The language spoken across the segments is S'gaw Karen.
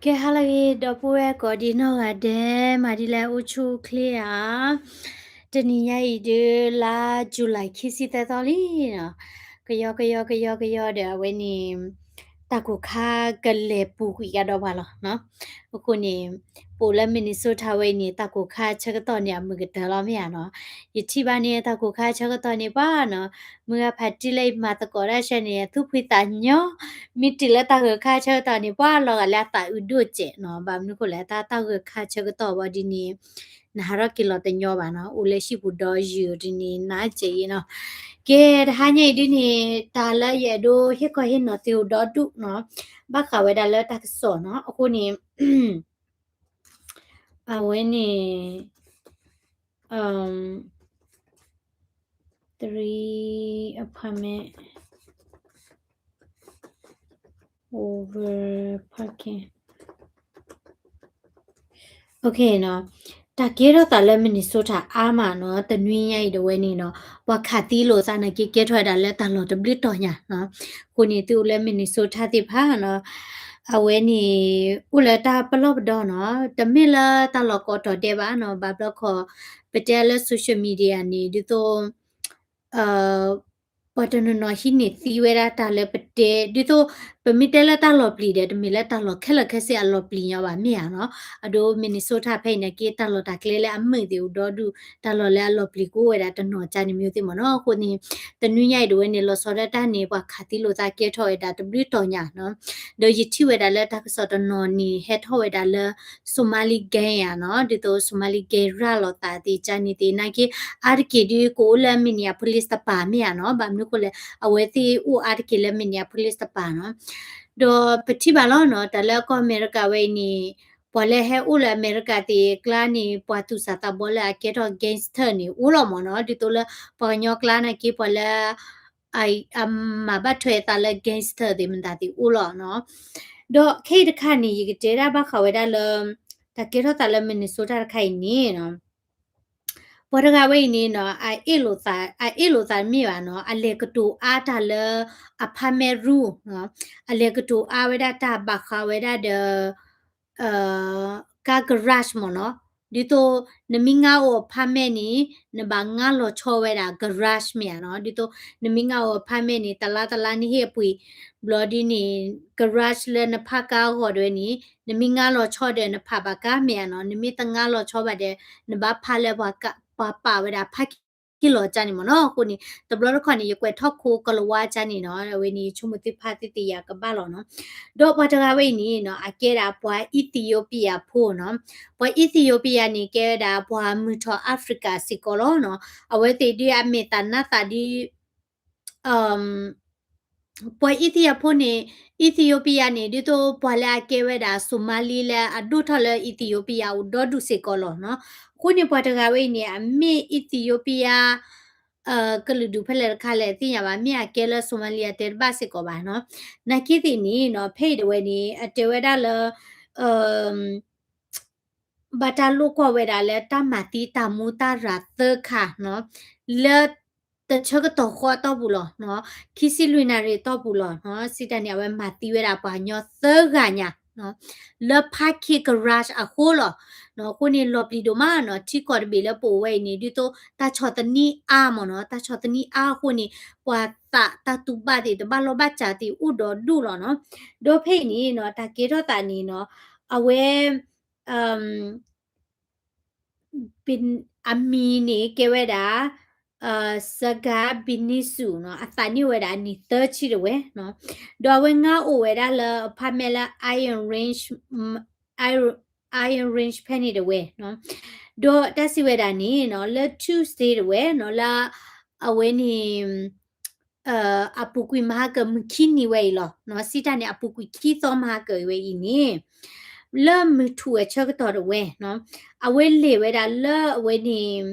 ကဲ ဟါလၢအဂ့ၤ ဒီပုၢ်ဝဲၢ်ကိးဒံနီၢ်ဂၤဒဲး, မၤဒ်လဲၣ်အိၣ်ဆူၣ်အိၣ်ချ့ဧါ. တနံၤညါအံၤဒုး လါ July ခံဆံသၢသီလံနီၤ. ကယီကယီကယီကယီဒီး အဝဲန့ၣ် တၢ်ကိၢ်ခါကလဲၤပူၤကွံာ်ကဒီးပှၤလီၤနီၤ. အဃိန့ၣ် ပအိၣ်လၢ Minnesota ဝဲအံၤန့ၣ် တၢ်ကိၢ်ခါဆၢကတီၢ်န့ၣ် အမုာ်ကတၢၢ်လီၤမ့ၢ်ဧါနီၤ. ယထံၣ်ဘၣ်န့ၣ် တၢ်ကိၢ်ခါဆၢကတီၢ်န့ၣ် ပှၤနီၤ မုၢ်ဂၤဖးတံၢ်လၢယမၤသကိးတၢ်ဆၢန့ၣ် သူၣ်ဖှံသးညီ, မ့ၢ်တုၤလၢတၢ်ဂၢၢ်ခါဆၢကတီၢ်န့ၣ် ပှၤလီၤဂာ်လၢအသးအုးဒိၣ်စဲးနီၤ. ဘၣ်မနုၤဃိလဲၣ် တၢ် တၢ်ဂၢၢ်ခါဆၢကတီၢ်ဝဲဒ်န့ၣ် နဟးထီၣ်က့ၤလီၤတညီဘၣ်နီၤ, အိၣ်လၢဟံၣ်ပူၤဒီးယုာ်ဒ်န့ၣ် နးစဲးအံၤနီၤ. ကဲ တဟါညါအံၤဒ်န့ၣ် တၢ်လၢယအဲၣ်ဒိးဟ့ၣ်ခီဟ့ၣ်နီၤသုအိၣ်ဒီဒူၣ်နီၤ, ဘၣ်ဃးဝဲဒၣ်လၢတၢ်ကစီၣ်နီၤ. အဃိန့ၣ် အဝဲန့ၣ် three apartment over parking. Okay နီၤ, တၢ်ကဲထီၣ်သးလၢ Minnesota အါမးနီၤ, တနွံညါအံၤဒၣ်ဝဲန့ၣ်နီၤ, ပှၤခးသံလိာ်သးနာ်က့ ကဲထီၣ်ဝဲဒၣ်လၢတၢ်လီၢ်တဘျုးတီၤညါနီၤ. အဃိန့ၣ် သုအိၣ်လၢ Minnesota သ့ၣ်တဖၣ်နီၤ, အဝဲန့ၣ် အိၣ်လၢတၢ်ပလီၢ်ပဒီနီၤ, တမ့ၢ်လၢတၢ်လီၢ်ကိးတီၤဒဲးဘၣ်နီၤ, ဘၣ်ဘျီခီ ပတဲလၢ social media န့ၣ် ဒ်သိး ပှၤတနီၤနီၤဟံးန့ၢ်သံဝဲဒၣ်တၢ်လၢပတဲ, ဒ်သိး ပမ့ၢ်တဲလၢတၢ်လီၤပျံၤဒီး တမ့ၢ်လၢတၢ်လီၢ်ခဲလၢာ်ခဲဆ့အလီၤပျံၤညီဘၣ်မ့ၢ်ဧါနီၤ. အဒိ Minnesota ဖဲအံၤနာ်က့ တၢ်လီၢ်တၢ်ကျဲလၢအမုာ်သ့ၣ်အိၣ်ဒီဒူၣ်, တၢ်လီၢ်လၢအလီၤပျံၤကအိၣ်ဝဲဒၣ်တနီၤကၢ်န့ၣ်မ့ၢ်သ့ၣ်မ့ၢ်နီၤ. အဃိန့ၣ် တနွံညါအံၤဒၣ်ဝဲန့ၣ် လီၤဆီဒၣ်တၢ်န့ၣ် ပှၤခးသံလိာ်သးကဲထီၣ်ဝဲဒၣ်တဘျုးတီၤညါနီၤ. ဒီးယထံၣ်ဝဲဒၣ်လၢတၢ်ကစီၣ်တနီၤန့ၣ် ဟဲထီၣ်ဝဲဒၣ်လၢ Somali gang ဧါနီၤ, ဒ်သိး Somali gang ရၤလီၤသးသ့ၣ်ကၢ်န့ၣ်သ့ၣ်နာ်က့ အါတက့ၢ်ဒုးကအိၣ်လၢ Minneapolis တပၤမ့ၢ်ဧါနီၤ. ဘၣ်မနုၤဃိလဲၣ် အဝဲသ့ၣ်အိၣ်အါတက့ၢ်လၢ Minneapolis တပၤနီၤ. ဒီးပထံၣ်ဘၣ်လီၤနီၤ, တၢ်လၢကီၢ်အမဲရကၤဝဲအံၤန့ၣ် ပှၤလၢဟဲအိၣ်လၢအမဲရကၤသ့ၣ်အကျါန့ၣ် ပှၤသူၣ်စၢ်သးဘီလၢအကဲထီၣ် gangster န့ၣ် အိၣ်လီၤမ့ၢ်နီၤ, ဒ်သိးလၢပှၤကညီကျါနာ်က့ ပှၤလၢ အမၤဘၣ်ထွဲအသးလၢ gangster သ့ၣ်မတၤသ့ၣ်အိၣ်လီၤနီၤ. ဒီးခဲအံၤတခါန့ၣ် ယကတဲဒၣ်ဘၣ်ဃးဝဲဒၣ်လၢ တၢ်ကဲထီၣ်သးလၢ Minnesota တခါအံၤန့ၣ်နီၤ, ပှၤတဂၤဝဲအံၤန့ၣ်နီၤ အအ့ၣ်လိာ်သး, အအ့ၣ်လိာ်သးမ့ၢ်ဘၣ်နီၤ, အလဲၤကတိၤအါတၢ်လၢ apartment ရူၣ်နီၤ, အလဲၤကတိၤအါဝဲဒၣ်တၢ်ဘၣ်ဃးဝဲဒၣ်ဒီး ကါ garage မ့ၢ်နီၤ, ဒ်သိး နမ့ၢ်ငါအိၣ် apartment န့ၣ် နဘၣ်ငါလီၤဆီဝဲဒၣ် garage မ့ၢ်ဧါနီၤ, ဒ်သိး နမ့ၢ်ငါအိၣ် apartment န့ၣ် တလါတလါနဟ့ၣ်အပှ့ၤ ဘျီဒ်န့ၣ် garage လၢနဖးကါအဂီၢ်ဒၣ်ဝဲန့ၣ် နမ့ၢ်ငါလီၤဆီဒီးနဖးဘၣ်ကါမ့ၢ်ဧါနီၤ, နမ့ၢ်တငါလီၤဆီဘၣ်ဒီး နဘၣ်ဖးလၢပှၤက, ပှၤပာ်ဝဲဒၣ် parking lot ကၢ်န့ၣ်မ့ၢ်နီၤ. အဃိန့ၣ် တဘျီတခီၣ်န့ၣ် ယကွဲးထီၣ်ခိကလၤဝါကၢ်န့ၣ်နီၤ, အဝဲန့ၣ် ယဆိကမိၣ်သုဖးသ့ၣ်သ့ၣ်ယၤကဘၣ်လီၤနီၤ. ဒီးပှၤတဂၤဝဲအံၤန့ၣ်နီၤ အကဲဒၣ်ပှၤ Ethiopia ဖိနီၤ, ပှၤ Ethiopia န့ၣ် ကဲဝဲဒၣ်ပှၤမုၢ်ထီၣ် Africa စ့ၢ်ကီးလီၤနီၤ, အဝဲသ့ၣ်ဒုးအမဲာ်သၣ်နါသၣ်ဒုး ပှၤ Ethiopia ဖိန့ၣ်, Ethiopia န့ၣ် ဒ်သိးပှၤလၢအကဲဝဲဒၣ် Somali လၢအဒိၣ်ထီၣ်လၢ Ethiopia အိၣ်ဒီဒူၣ်စ့ၢ်ကီးလီၤနီၤ. အဃိန့ၣ် ပှၤတဂၤဝဲအံၤန့ၣ် အမ့ၢ် Ethiopia ကလုာ်ဒူၣ်ဖဲလဲၣ်တခါလဲၣ်သ့ၣ်ညါဘၣ်, မ့ၢ်အကဲလၢ Somali အတဲတဘၣ်စ့ၢ်ကီးဘၣ်နီၤ. နာ်က့သ့ၣ်န့ၣ်နီၤ ဖဲအံၤဒၣ်ဝဲန့ၣ် အတဲဝဲဒၣ်လၢ ဘၣ်တၢ်လိာ်ကွီၢ်ဝဲဒၣ်လၢတၢ်မၤသံတၢ်မူတၢ်ရၤသၢခါနီၤ, လၢတဆၢကတီၢ်ဃီအတီၢ်ပူၤလီၤနီၤ, ခံဆံလွံၢ်နၣ်ရံၣ်အတီၢ်ပူၤလီၤနီၤ, စံးတၢ်န့ၣ် အဝဲမၤသံဝဲဒၣ်ပှၤကညီသၢဂၤညါနီၤ, လၢ parking garage အဃိလီၤနီၤ. အဃိန့ၣ် လီၤပျံၤဒိၣ်မးနီၤ, ထံကီၢ်တဘ့ၣ်လၢပအိၣ်ဝဲအံၤန့ၣ် ဒ်သိးတၢ်ဆီၣ်သနံးအါမ့ၢ်နီၤ, တၢ်ဆီၣ်သနံးအါအဃိန့ၣ် ပှၤသးတၢ်တူၢ်ဘၣ်သ့ၣ် တဘၣ်လီၢ်ဘၣ်စးသ့ၣ်အိၣ်ဒီဒူၣ်လီၤနီၤ. ဒီးဖဲအံၤန့ၣ်နီၤ တၢ်ကဲထီၣ်သးန့ၣ်နီၤ အဝဲ အမံၤန့ၣ်ကဲဝဲဒၣ် Saga Binisu နီၤ, အသးန့ၢ်ဝဲဒၣ်အနံၣ်သၢဆံတဝဲနီၤ, ဒီးအဝဲငါအိၣ်ဝဲဒၣ်လၢ apartment လၢ Iron Range, Iron Range ဖဲန့ၣ်တဝဲနီၤ, ဒီးတၢ်စံးဝဲဒၣ်န့ၣ်နီၤ လၢ Tuesday တဝဲနီၤ လၢ အဝဲန့ၣ် အပူၤကွံာ်မဟါကၢ်မုၢ်ခံနံၤဝဲအံၤလီၤနီၤ, စံးတၢ်န့ၣ် အပူၤကွံာ်ခံသီမဟါကၢ်ဝဲအံၤန့ၣ် လၢမုၢ်ထူၣ်ဝဲဆၢကတီၢ်တဝဲနီၤ, အဝဲလဲၤဝဲဒၣ်လၢအဝဲန့ၣ်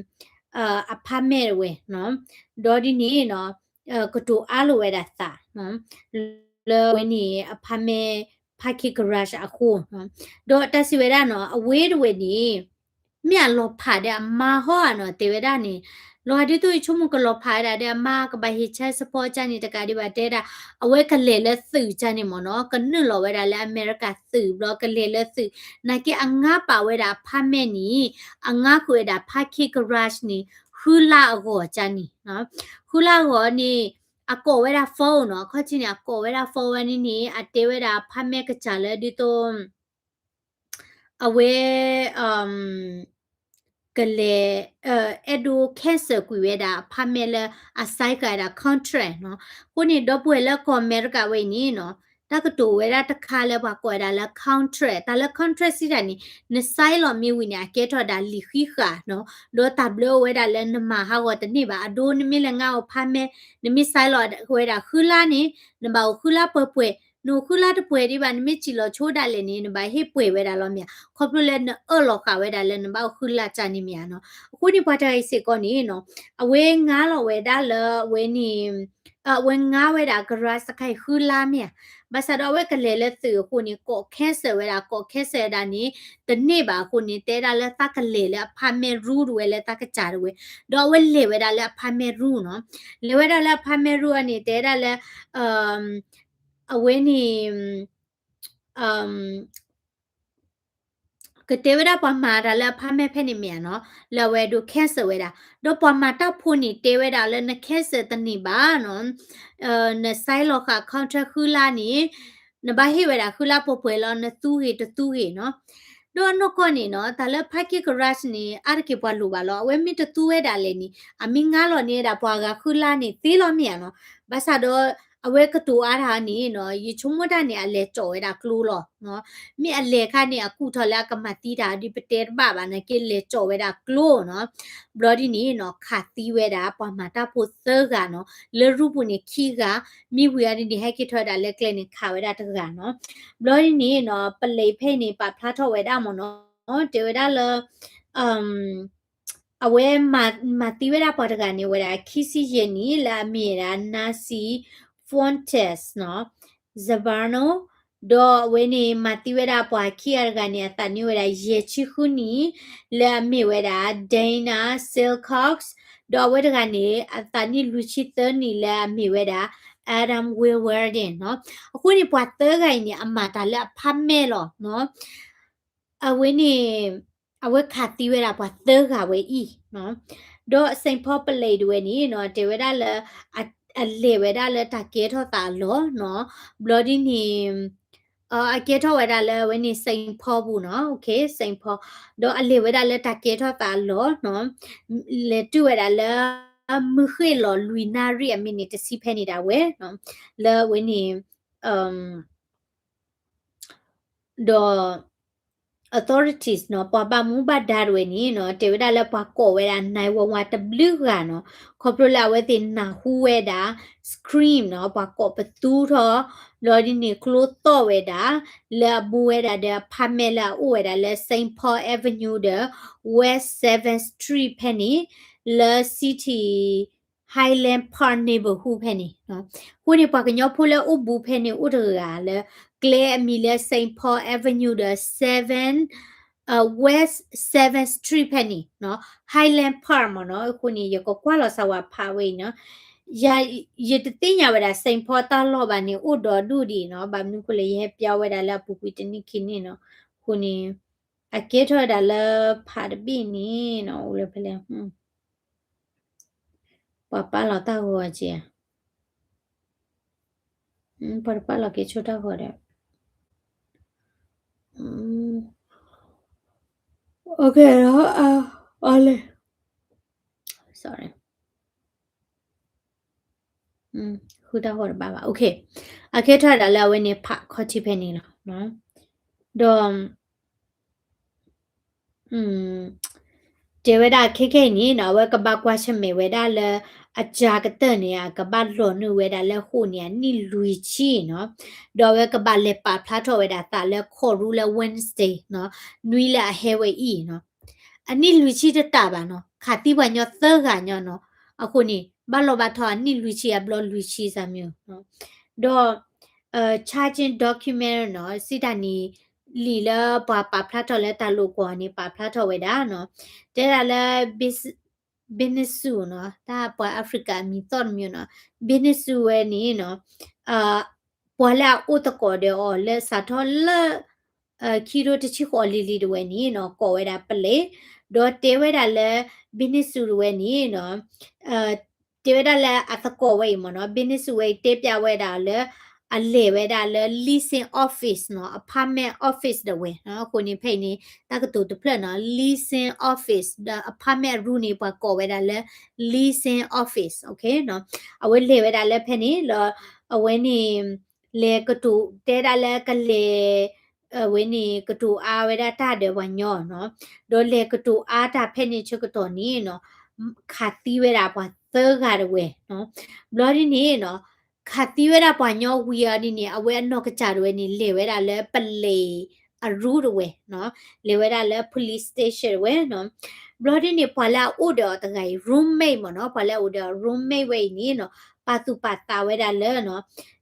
apartment တဝဲနီၤ, ဒီးဒ်န့ၣ်နီၤ ကတိၤအါလိာ်ဝဲဒၣ်သး လၢအဝဲန့ၣ် apartment parking garage အဃိနီၤ. ဒီးတၢ်စံးဝဲဒၣ်နီၤ အဝဲတဝဲန့ၣ် မ့ၢ်အလီၤဖးဒီးအမါဟီဧါနီၤ တဲဝဲဒၣ်န့ၣ်, လီၤဒ်သိးယဆိကမိၣ် ကလီၤဖးဝဲဒၣ်ဒီးအမါ ကဘၣ်ဟ့ၣ် child support ကန့ၣ် တကးဒံးဘၣ် တဲဒၣ် အဝဲကလဲၤလၢသုးကန့ၣ်မ့ၢ်နီၤ, ကနုာ်လီၤဝဲဒၣ်လၢအမဲရကၤသုး ဘျီကလဲၤလၢသုး, နာ်က့အငါပာ်ဝဲဒၣ် apartment န့ၣ်, အငါဃုာ်ဝဲဒၣ် parking garage န့ၣ် ဃုလါအဂီၢ်ကန့ၣ်, ဃုလါအဂီၢ်န့ၣ် အကိးဝဲဒၣ် phone နီၤ, အခီၣ်ထံးန့ၣ် အကိးဝဲဒၣ် phone ဝဲန့ၣ်န့ၣ် အတဲဝဲဒၣ် apartment ကစၢ်လၢဒ်သိး အဝဲ ကလဲၤ အဲၣ်ဒိး cancel ကွံာ်ဝဲဒၣ် apartment လၢအ sign ဃာ်ဝဲဒၣ် contract နီၤ. အဃိန့ၣ် ဒီပုၢ်ဝဲၢ်လၢကီၢ်အမဲရကၤဝဲအံၤန့ၣ်နီၤ, တၢ်ကတိၤဝဲဒၣ်တခါလၢပှၤကိးဝဲဒၣ်လၢ contract, တၢ်လၢ contract စံးတၢ်န့ၣ် န sign လီၤမ့ၢ်ဝံၤန့ၣ် အကဲထီၣ်ဒၣ်လံာ်ဃံးဃာ်နီၤ, ဒီးတၢ်ဘျၢအိၣ်ဝဲဒၣ်လၢနမၤဟးဂီၤတန့ၢ်ဘၣ်, အဒိနမ့ၢ်လဲၤငါအီၤ apartment, နမ့ၢ် sign လီၤဝဲဒၣ်ဃုလါန့ၣ် နဘၣ်အိၣ်ဃုလါပှဲၤပှဲၤ, နအိၣ်ဃုလါတပှဲၤဒံးဘၣ် နမ့ၢ်စံၣ်လီၤဆိဒၣ်လဲာ်န့ၣ် နဘၣ်ဟ့ၣ်ပှဲၤဝဲဒၣ်လီၤမ့ၢ်ဧါ, ခီဖျိလၢနအၢၣ်လီၤဃာ်ဝဲဒၣ်လၢနဘၣ်အိၣ်ဃုလါကန့ၣ်မ့ၢ်ဧါနီၤ. အဃိန့ၣ်ပှၤတဂၤအံၤစ့ၢ်ကီးန့ၣ်နီၤ, အဝဲငါလီၤဝဲဒၣ်လၢအဝဲန့ၣ် အဝဲငါဝဲဒၣ် garage တခါအံၤဃုလါမ့ၢ်ဧါ, ဘၣ်ဆၣ်ဒီးအဝဲကလဲၤလၢသုးအဃိန့ၣ် ကိး cancel ဝဲဒၣ်, ကိး cancel ဝဲဒၣ်န့ၣ် တန့ၢ်ဘၣ်အဃိန့ၣ် တဲဒၣ်လၢသးကလဲၤလၢ apartment ရူၢ်တဝဲလၢသးကစၢ်တဝဲ, ဒီးအဝဲလဲၤဝဲဒၣ်လၢ apartment ရူၢ်နီၤ, လဲၤဝဲဒၣ်လၢ apartment ရူၢ်အန့ၣ် တဲဒၣ်လၢ အဝဲန့ၣ် ကတဲဝဲဒၣ်ပှၤမၤတၢ်လၢ apartment ဖဲန့ၣ်မ့ၢ်ဧါနီၤ, လၢအဝဲဒိး cancel ဝဲဒၣ်, ဒီးပှၤမၤတၢ်ဖိန့ၣ် တဲဝဲဒၣ်လၢန cancel တန့ၢ်ဘၣ်နီၤ, န sign လီၤဃာ် contract ဃုလါန့ၣ် နဘၣ်ဟ့ၣ်ဝဲဒၣ်ဃုလါပှဲၤပှဲၤလီၤ, နသူဂ့ၤတသူဂ့ၤနီၤ. ဒီးအနီၢ်ကီၢ်န့ၣ်နီၤ, တၢ်လၢ parking garage န့ၣ် အါတက့ၢ်ပှၤလိၣ်ဘၣ်လီၤ, အဝဲမ့ၢ်တသူဝဲဒၣ်လဲာ်န့ၣ် အမ့ၢ်ငါလီၤန့ၢ်ဝဲဒၣ်ပှၤဂၤဃုလါန့ၣ်သ့လီၤမ့ၢ်ဧါနီၤ, ဘၣ်ဆၣ်ဒီး အဝဲကတိၤအါတၢ်န့ၣ်နီၤ, ယဆိကမိၣ်တၢ်န့ၣ် အလဲၤကၠီၣ်ဝဲဒၣ်ကျိလီၤ, မ့ၢ်အလဲၤခါန့ၣ် အကူၣ်ထီၣ်လၢအကမၤသံတၢ်ဒ်ပတဲတဘၣ်ဘၣ်နာ်က့ လဲၤကၠီၣ်ဝဲဒၣ်ကျိနီၤ. ဘျီဒ်န့ၣ်နီၤ ခးသံဝဲဒၣ် ပှၤမၤတၢ်ဖိသၢဂၤနီၤ, လၢရူၢ်ပူၤန့ၣ်ခံဂၤ, မံဝံၤအဒ်န့ၣ် ဟဲက့ၤထီၣ်ဝဲဒၣ်လၢကျဲန့ၣ် ခးဝဲဒၣ်တဂၤနီၤ. ဘျီဒ်န့ၣ်နီၤ ပလံးဖဲအံၤန့ၣ် ပာ်ဖျါထီၣ်ဝဲဒၣ်မ့ၢ်နီၤ, တဲဝဲဒၣ်လၢ အဝဲမၤသံဝဲဒၣ်ပှၤတဂၤန့ၣ် အိၣ်ဝဲဒၣ်ခံဆံယဲၢ်နံၣ် လၢအမ့ၢ်ဝဲဒၣ် Nancy Fuentes နီၤ, Zambrano, ဒီးအဝဲန့ၣ် မၤသံဝဲဒၣ်ပှၤခံဂၤတဂၤန့ၣ် အသးနံၣ်အိၣ်ဝဲဒၣ်ယဲၢ်ဆံဃုနံၣ် လၢအမ့ၢ်ဝဲဒၣ် Dana Silcox, ဒီးအဝဲတဂၤန့ၣ် အသးနံၣ်လွံၢ်ဆံသၢနံၣ် လၢအမ့ၢ်ဝဲဒၣ် Adam Wilwerding နီၤ. အဃိန့ၣ် ပှၤသၢဂၤအံၤန့ၣ် အမၤတၢ်လၢ apartment လီၤနီၤ. အဝဲန့ၣ် အဝဲခးသံဝဲဒၣ်ပှၤသၢဂၤဝဲအံၤနီၤ. ဒီး Saint Paul ပလံးတဝဲန့ၣ်နီၤ တဲဝဲဒၣ်လၢ အလဲၤဝဲဒၣ်လၢတၢ်ကဲထီၣ်သးအလီၢ်နီၤ. ဘျီဒ်န့ၣ် အကဲထီၣ်ဝဲဒၣ်လၢအဝဲန့ၣ် Saint Paul ပူၤနီၤ, Saint Paul, ဒီးအလဲၤဝဲဒၣ်လၢတၢ်ကဲထီၣ်သးအလီၢ်နီၤ, လဲၤတုၤဝဲဒၣ်လၢ မုၢ်ဃ့ၢ်လီၤလွံၢ်နၣ်ရံၣ်အမံးနံးတဆံဖဲန့ၣ်ဒၣ်ဝဲနီၤ, လၢအဝဲန့ၣ် ဒီး authorities နီၤ, ပှၤဘၣ်မူဘၣ်ဒါတဝဲန့ၣ်နီၤ တဲဝဲဒၣ်လၢပှၤကိးဝဲဒၣ် nine one one တဘျုးဂၤနီၤ, ခီဖျိလၢအဝဲသ့ၣ်နၢ်ဟူဝဲဒၣ် scream နီၤ, ပှၤကိးပသူထီၣ်, ဘျီဒ်န့ၣ်ကျိသီၣ်ဝဲဒၣ် လၢအဘူးဝဲဒၣ်ဒီး apartment လၢအအိၣ်ဝဲဒၣ်လၢ Saint Paul Avenue ဒီး West seventh Street ဖဲန့ၣ် လၢ City Highland Park neighborhood ဖဲန့ၣ်. အဃိန့ၣ် ပှၤကညီဖိလၢအိၣ်ဘူးဖဲန့ၣ်အိၣ်တဂၤလၢ ကျဲအမံၤလၢ Saint Paul Avenue ဒီး seven West seventh Street ဖဲန့ၣ် Highland Park မ့ၢ်နီၤ. အဃိန့ၣ် ယကကွၢ်လီၤစၢ်ဝဲဖးဝဲအံၤနီၤ. ယတသ့ၣ်ညါဝဲဒၣ် Saint Paul တၢ်လီၢ်ဘၣ်န့ၣ် အိၣ်ဒီဒူၣ်ဒံးနီၤ. ဘၣ်မနုၤအဃိလဲၣ် ယဟဲပျီဝဲဒၣ်လၢအပူၤကွံာ်တနံၣ်ခံနံၣ်နီၤ. အဃိန့ၣ် အကဲထီၣ်ဝဲဒၣ်လၢဖးတဘ့ၣ်န့ၣ်နီၤ အိၣ်လၢဖဲလဲၣ် ပှၤပာ်လီၤတၢ်ဂီၤက့ၤဧါ. ပှၤတပာ်လီၤက့ၤဆိတၢ်ဂီၤဒီး OK နီၤ. အလဲၣ် sorry ဃုတၢ်ဂီၤတဘၣ်ဘၣ်. OK အကဲထီၣ်ဝဲဒၣ်လၢအဝဲန့ၣ်ဖးခီၣ်ထံးဖဲန့ၣ်လီၤ. ဒီး တဲဝဲဒၣ်ခဲခဲအံၤန့ၣ်နီၤ အဝဲကဘၣ်ကွၢ်ဆၢၣ်မဲာ်ဝဲဒၣ်လၢ အစှၤကတၢၢ်န့ၣ် အကဘၣ်လီၤနုာ်ဝဲဒၣ်လၢဃိာ်န့ၣ် အနံၣ်လွံၢ်ဆံနီၤ. ဒီးအဝဲကဘၣ်လဲၤပာ်ဖျါထီၣ်ဝဲဒၣ်သးလၢ court ရူၢ်လၢ Wednesday နီၤ နွံလၢအဟဲဝဲအံၤနီၤ. အနံၣ်လွံၢ်ဆံတတၢ်ဘၣ်နီၤ ခးသံပှၤညီသၢဂၤညီနီၤ. အဃိန့ၣ် ဘၣ်လီၤဘၣ်ထီၣ်အနံၣ်လွံၢ်ဆံအဘျီလွံၢ်ဆံစၢ်မ့ၢ်ဧိၤ. ဒီး charging document နီၤ စံးတၢ်န့ၣ် လံာ်လၢပှၤပာ်ဖျါထီၣ်လၢတၢ်လိာ်ကွီၢ်န့ၣ် ပာ်ဖျါထီၣ်ဝဲဒၣ်နီၤ တဲဒၣ်လၢ ဘ့နစူးနီၤ တၢ်ပှၤအၤဖရံကၤအမံၤသီၣ်တမံၤနီၤ ဘ့နစူးဝဲန့ၣ်နီၤ ပှၤလၢအအိၣ်သကိးဒီးအီၤလၢစးထီၣ်လၢ ခံထိတဆံဃိးလံၤလံၤတဝဲန့ၣ်နီၤ ကိးဝဲဒၣ်ပလံး ဒီးတဲဝဲဒၣ်လၢ ဘ့နစူးတဝဲန့ၣ်နီၤ တဲဝဲဒၣ်လၢအသကိးဝဲအံၤမ့ၢ်နီၤ ဘ့နစူးဝဲအံၤတဲပျးဝဲဒၣ်လၢ အလဲၤဝဲဒၣ်လၢ leasing office နီၤ apartment office တဝဲနီၤ အဃိန့ၣ်ဖဲအံၤန့ၣ် တၢ်ကတိၤတဖျၢၣ်နီၤ leasing office ဒီး apartment အရူန့ၣ် ပှၤကိးဝဲဒၣ်လၢ leasing office နီၤ အဝဲလဲၤဝဲဒၣ်လၢဖဲန့ၣ်လီၤ အဝဲန့ၣ် လဲၤကတိၤတဲဒၣ်လၢကလဲၤ အဝဲန့ၣ်ကတိၤအါဝဲဒၣ်တၢ်ဒီးပှၤညီနီၤ ဒီးလဲၤကတိၤအါတၢ်ဖဲန့ၣ်ဆၢကတီၢ်န့ၣ်နီၤ ခးသံဝဲဒၣ်ပှၤသၢဂၤတဝဲနီၤ ဘျီဒ်န့ၣ်နီၤ ခးသံဝဲဒၣ်ပှၤညီဝံၤအီၤဒ်န့ၣ် အဝဲအနီၢ်ကစၢ်တဝဲန့ၣ် လဲၤဝဲဒၣ်လၢပလံးအရူတဝဲနီၤ လဲၤဝဲဒၣ်လၢ police station တဝဲနီၤ ဘျီဒ်န့ၣ် ပှၤလၢအအိၣ်ဒီးအီၤတဂၤအံၤ roommate မ့ၢ်နီၤ ပှၤလၢအအိၣ်ဒီးအီၤ roommate ဝဲအံၤန့ၣ်နီၤ ပာ်သူၣ်ပာ်သးဝဲဒၣ်လၢနီၤ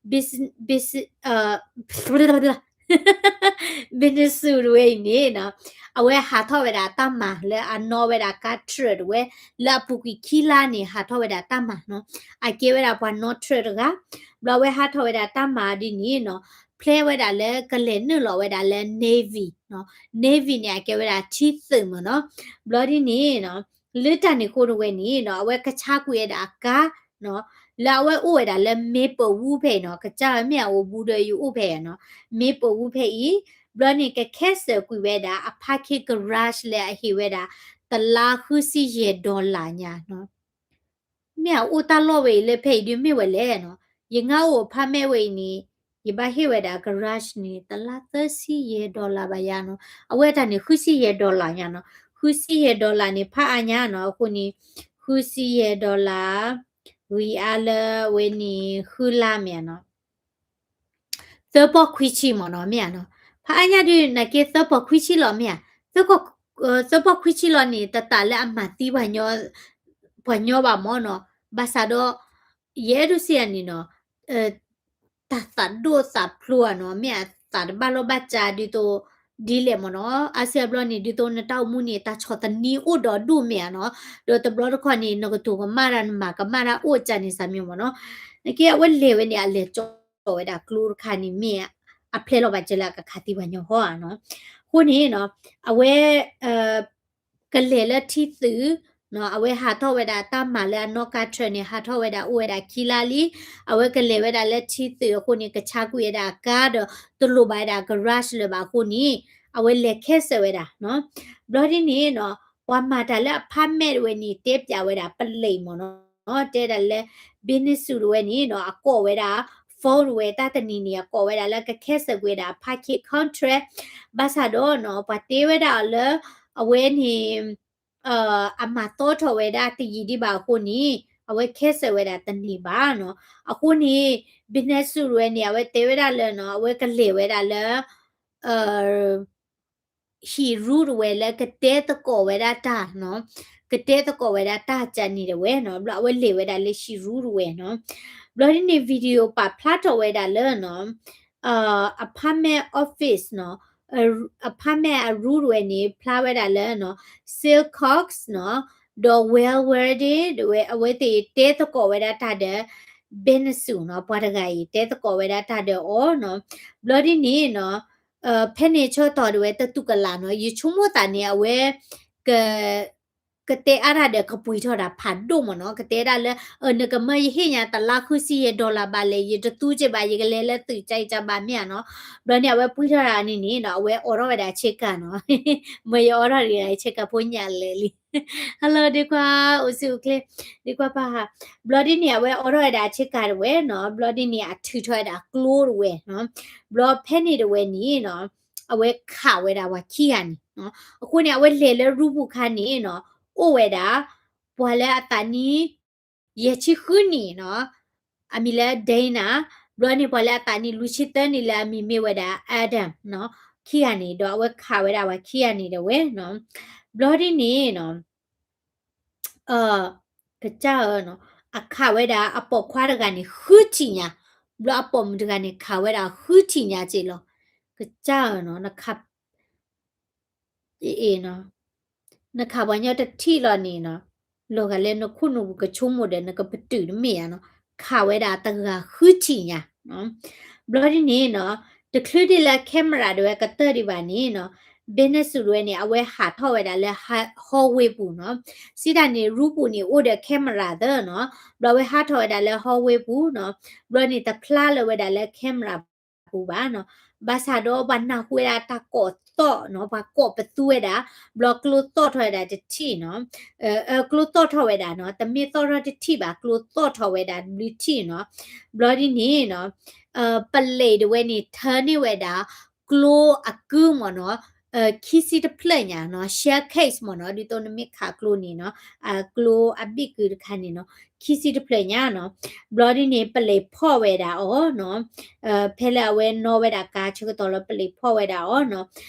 ဘ့နစူးတဝဲအံၤန့ၣ်နီၤ အဝဲဟးထီၣ်ဝဲဒၣ်တၢ်မၤလၢအနီၣ်ဝဲဒၣ်ကါ truck တဝဲ လၢအပူၤကွံာ်ခံလါန့ၣ် ဟးထီၣ်ဝဲဒၣ်တၢ်မၤနီၤ အကဲဝဲဒၣ်ပှၤနီၣ် truck တဂၤ ဘျီအဝဲဟးထီၣ်ဝဲဒၣ်တၢ်မၤဒ်န့ၣ်နီၤ ဖျဲဝဲဒၣ်လၢကလဲၤနုာ်လီၤဝဲဒၣ်လၢ navy နီၤ navy န့ၣ် အကဲဝဲဒၣ်ထံသုးမ့ၢ်နီၤ ဘျီဒ်န့ၣ်နီၤ လၢတၢ်န့ၣ်အဃိတဝဲန့ၣ်နီၤ အဝဲကဆါကွံာ်ဝဲဒၣ်အကါနီၤ လၢအဝဲအိၣ်ဝဲဒၣ်လၢ Maplewood ဖဲအံၤနီၤ ကစၢ်ဝဲမ့ၢ်အအိၣ်ဘူးဒီးယအိၣ်ဖဲအံၤနီၤ Maplewood ဖဲအံၤ ဘျီန့ၣ် က cancel ကွံာ်ဝဲဒၣ်အ parking garage လၢအဟ့ၣ်ဝဲဒၣ် တလါဃုဆံယဲၢ် dollar ညါနီၤ မ့ၢ်အအိၣ်တၢ်လီၢ်ဝဲအံၤလၢဖဲအံၤဒုးမ့ၢ်ဝဲလဲၣ်နီၤ ယငါအိၣ် apartment ဝဲအံၤန့ၣ် ယဘၣ်ဟ့ၣ်ဝဲဒၣ် garage န့ၣ် တလါသၢဆံယဲၢ် dollar ဘၣ်ယါနီၤ အဝဲတၢ်န့ၣ် ဃုဆံယဲၢ် dollar ညါနီၤ ဃုဆံယဲၢ် dollar န့ၣ် ဖးအါညါနီၤ အဃိန့ၣ် ဃုဆံယဲၢ် dollar ဝံၤအါလၢအဝဲန့ၣ် ဃုလါမ့ၢ်ဧါနီၤ သၢပီၢ်ခွံဆံမ့ၢ်နီၤ မ့ၢ်ဧါနီၤ ဖးအါညါဒုး နာ်က့သၢပီၢ်ခွံဆံလီၤ မ့ၢ်ဧါ သၢပီၢ်ခွံဆံလီၤန့ၣ် တတးလၢအမၤသံ ပှၤညီဘၣ်မ့ၢ်နီၤ ဘၣ်ဆၣ်ဒီး ယအဲၣ်ဒိးစံးယၤန့ၣ်နီၤ တၢ်သးဒိၣ်သးဖျိးဧါနီၤ မ့ၢ်အသးတဘၣ်လီၢ်ဘၣ်စးဒ်သိး ဒ်လဲၣ်မ့ၢ်နီၤ အါစုအါဘျီန့ၣ် ဒ်သိးနတၢ်အိၣ်မူန့ၣ် တၢ်ဆီၣ်သနံးအိၣ်ဒီးဒိၣ်မ့ၢ်ဧါနီၤ ဒီးတဘျီတခီၣ်န့ၣ် နကတိၤကမၣ်တၢ် နမၤကမၣ်တၢ်အိၣ်ကၢ်န့ၣ် စၢ်မ့ၢ်မ့ၢ်နီၤ နက့အဝဲလဲၤဝဲန့ၣ် အလဲၤကၠီဝဲဒၣ်ကျိတခါန့ၣ် မ့ၢ်အဖျဲလီၤဘၣ်ကဲလၢအကခးသံပှၤညီဟီဧါနီၤ အဃိန့ၣ်နီၤ အဝဲ ကလဲၤလၢထံသုး အဝဲဟးထီၣ်ဝဲဒၣ်တၢ်မၤလၢအနီၣ်ကါ truck န့ၣ် ဟးထီၣ်ဝဲဒၣ်အိၣ်ဝဲဒၣ်ခံလါလံ အဝဲကလဲၤဝဲဒၣ်လၢထံသုးအဃိန့ၣ် ကဆါကွံာ်ဝဲဒၣ်အကါဒီး တလိၣ်ဘၣ်ဝဲဒၣ် garage လၢၤဘၣ်အဃိန့ၣ် အဝဲလဲၤ cancel ဝဲဒၣ်နီၤ ဘျီဒ်န့ၣ်နီၤ ပှၤမၤတၢ်လၢ apartment တဝဲန့ၣ် တဲပျးဝဲဒၣ်ပလံးမ့ၢ်နီၤ တဲဒၣ်လၢ ဘ့နစူးတဝဲန့ၣ်နီၤ အကိးဝဲဒၣ် phone တဝဲတၣ်တနံၤန့ၣ် အကိးဝဲဒၣ်လၢက cancel ကွံာ်ဝဲဒၣ် parking contract ဘၣ်ဆၣ်ဒီးနီၤ ပှၤတဲဝဲဒၣ်အီၤလၢ အဝဲန့ၣ် အမၤသီထီၣ်ဝဲဒၣ်တယံာ်ဒံးဘၣ်အဃိန့ၣ် အဝဲ cancel ဝဲဒၣ်တန့ၢ်ဘၣ်နီၤ အဃိန့ၣ် ဘ့နစူးတဝဲန့ၣ် အဝဲတဲဝဲဒၣ်လၢနီၤ အဝဲကလဲၤဝဲဒၣ်လၢ ဟံၣ်ရူတဝဲလၢကတဲသကိးဝဲဒၣ်တၢ်နီၤ ကတဲသကိးဝဲဒၣ်တၢ်ကန့ၣ်တဝဲနီၤ ဘျီအဝဲလဲၤဝဲဒၣ်လၢဟံၣ်ရူတဝဲနီၤ ဘျီဒ်န့ၣ် video ပာ်ဖျါထီၣ်ဝဲဒၣ်လၢနီၤ apartment office နီၤ apartment အရူတဝဲန့ၣ် ဖျါဝဲဒၣ်လၢနီၤ Silcox နီၤ ဒီး Welworthy တဝဲ အဝဲသ့ၣ်တဲသကိးဝဲဒၣ်တၢ်ဒီး ဘ့နစူးနီၤ ပှၤတဂၤအံၤ တဲသကိးဝဲဒၣ်တၢ်ဒီးအီၤနီၤ ဘျီဒ်န့ၣ်နီၤ ဖဲန့ၣ်ဆၢကတီၢ်တဝဲတတူၢ်ကလာ်နီၤ ယဆိကမိၣ်သးန့ၣ် အဝဲ က ကတဲအါတၢ်ဒီးကပှ့ၤထီၣ်တၢ်ဖးဒိၣ်မ့ၢ်နီၤ ကတဲဒၣ်လၢ နကမၢယဟ့ၣ်ညါတလါဃုဆံယဲၢ် dollar ဘၣ်လဲၣ် ယတသူက့ဘၣ် ယကလဲၤလၢသုးကၠါအံၤကၠါဘၣ်မ့ၢ်ဧါနီၤ ဘျီန့ၣ် အဝဲပှ့ၤထီၣ်တၢ်န့ၣ်န့ၣ်နီၤ အဝဲအိးထီၣ်ဝဲဒၣ်ဆ့ကၤနီၤ မၢယအိးထီၣ်တဂ့ၤ ဆ့ကၤဖိညၣ်လဲာ်လံ Hello ဒ့ခွါ အိၣ်ဆူၣ်အိၣ်ချ့ ဒ့ခွါပၢ်ဟါ ဘျီဒ်န့ၣ် အဝဲအိးထီၣ်ဝဲဒၣ်ဆ့ကၤတဝဲနီၤ ဘျီဒ်န့ၣ် အထုးထီၣ်ဝဲဒၣ်ကျိတဝဲနီၤ ဘျီဖဲန့ၣ်တဝဲန့ၣ်နီၤ အဝဲခးဝဲဒၣ်ပှၤခံဂၤန့ၣ်နီၤ အဃိန့ၣ် အဝဲလဲၤလၢရူပူၤခါန့ၣ်နီၤ အိၣ်ဝဲဒၣ် ပှၤလၢအသးနံၣ် ယဲၢ်ဆံဃုနံၣ်နီၤ အမံၤလၢ Dana ဘျီန့ၣ် ပှၤလၢအသးနံၣ်လွံၢ်ဆံသၢနံၣ်လၢအမံၤမ့ၢ်ဝဲဒၣ် Adam နီၤ ခံဂၤန့ၣ် ဒီးအဝဲခးဝဲဒၣ်ပှၤခံဂၤန့ၣ်တဝဲနီၤ ဘျီဒ်န့ၣ်နီၤ ကစၢ်ဧၢနီၤ အခးဝဲဒၣ်အပိာ်ခွါတဂၤန့ၣ် ဃုထံၣ်ညါ ဘျီအပိာ်မုၣ်တဂၤန့ၣ် ခးဝဲဒၣ်ဃုထံၣ်ညါက့လီၤ. ကစၢ်ဧၢနီၤ, နခး အ့ၣ်နီၤ, နခးပှၤညီတထံၣ်လီၤန့ၣ်နီၤ, လီၤဂာ်လၢနခိၣ်နူာ်ပူၤကဆိကမိၣ်ဒီး နကပတုာ်တမ့ၢ်ဧါနီၤ, ခးဝဲဒၣ်တဂၤဃုထံၣ်ညါ. ဘျီဒ်န့ၣ်နီၤ, တချုးဒ်လၢ camera ဒၣ်ဝဲကတၢၢ်ဒံးဘၣ်န့ၣ်နီၤ, business ဒၣ်ဝဲန့ၣ် အဝဲဟးထီၣ်ဝဲဒၣ်လၢ hallway ပူၤနီၤ, စံးတၢ်န့ၣ် room ပူၤန့ၣ် အိၣ်ဒီး camera သၢနီၤ, ဘျီအဝဲဟးထီၣ်ဝဲဒၣ်လၢ hallway ပူၤနီၤ, ဘျီန့ၣ်တဖျါလၢၤဝဲဒၣ်လၢ camera ပူၤဘၣ်နီၤ, ဘၣ်ဆၣ်ဒီးပှၤနၢ်ဟူဝဲဒၣ်တၢ်ကိးသီၣ်နီၤ, ပှၤကိးပသူဝဲဒၣ်, ဘျီကျိသီၣ်ထီၣ်ဝဲဒၣ်တထံၣ်နီၤ, ကျိသီၣ်ထီၣ်ဝဲဒၣ်နီၤ, တမ့ၢ်သီၣ်ထီၣ်တထံၣ်ဘၣ်, ကျိသီၣ်ထီၣ်ဝဲဒၣ်ဘျုးထံၣ်နီၤ. ဘျီဒ်န့ၣ်နီၤ, ပလံးဒၣ်ဝဲန့ၣ် ထၢန့ၢ်ဝဲဒၣ် ကျိအကုမ့ၢ်နီၤ, ခံဆံတဖျၢၣ်ညါနီၤ, shell case မ့ၢ်နီၤ, ဒ်သိးနမ့ၢ်ခးကျိန့ၣ်နီၤ, အကျိအဘ့ၣ်ကုတခါန့ၣ်နီၤ, ခံဆံတဖျၢၣ်ညါနီၤ. ဘျီဒ်န့ၣ် ပလံးဖီၣ်ဝဲဒၣ်အီၤနီၤ, ဖဲလၢအဝဲနီၣ်ဝဲဒၣ်ကါဆၢကတီၢ်လၢပလံးဖီၣ်ဝဲဒၣ်အီၤနီၤ.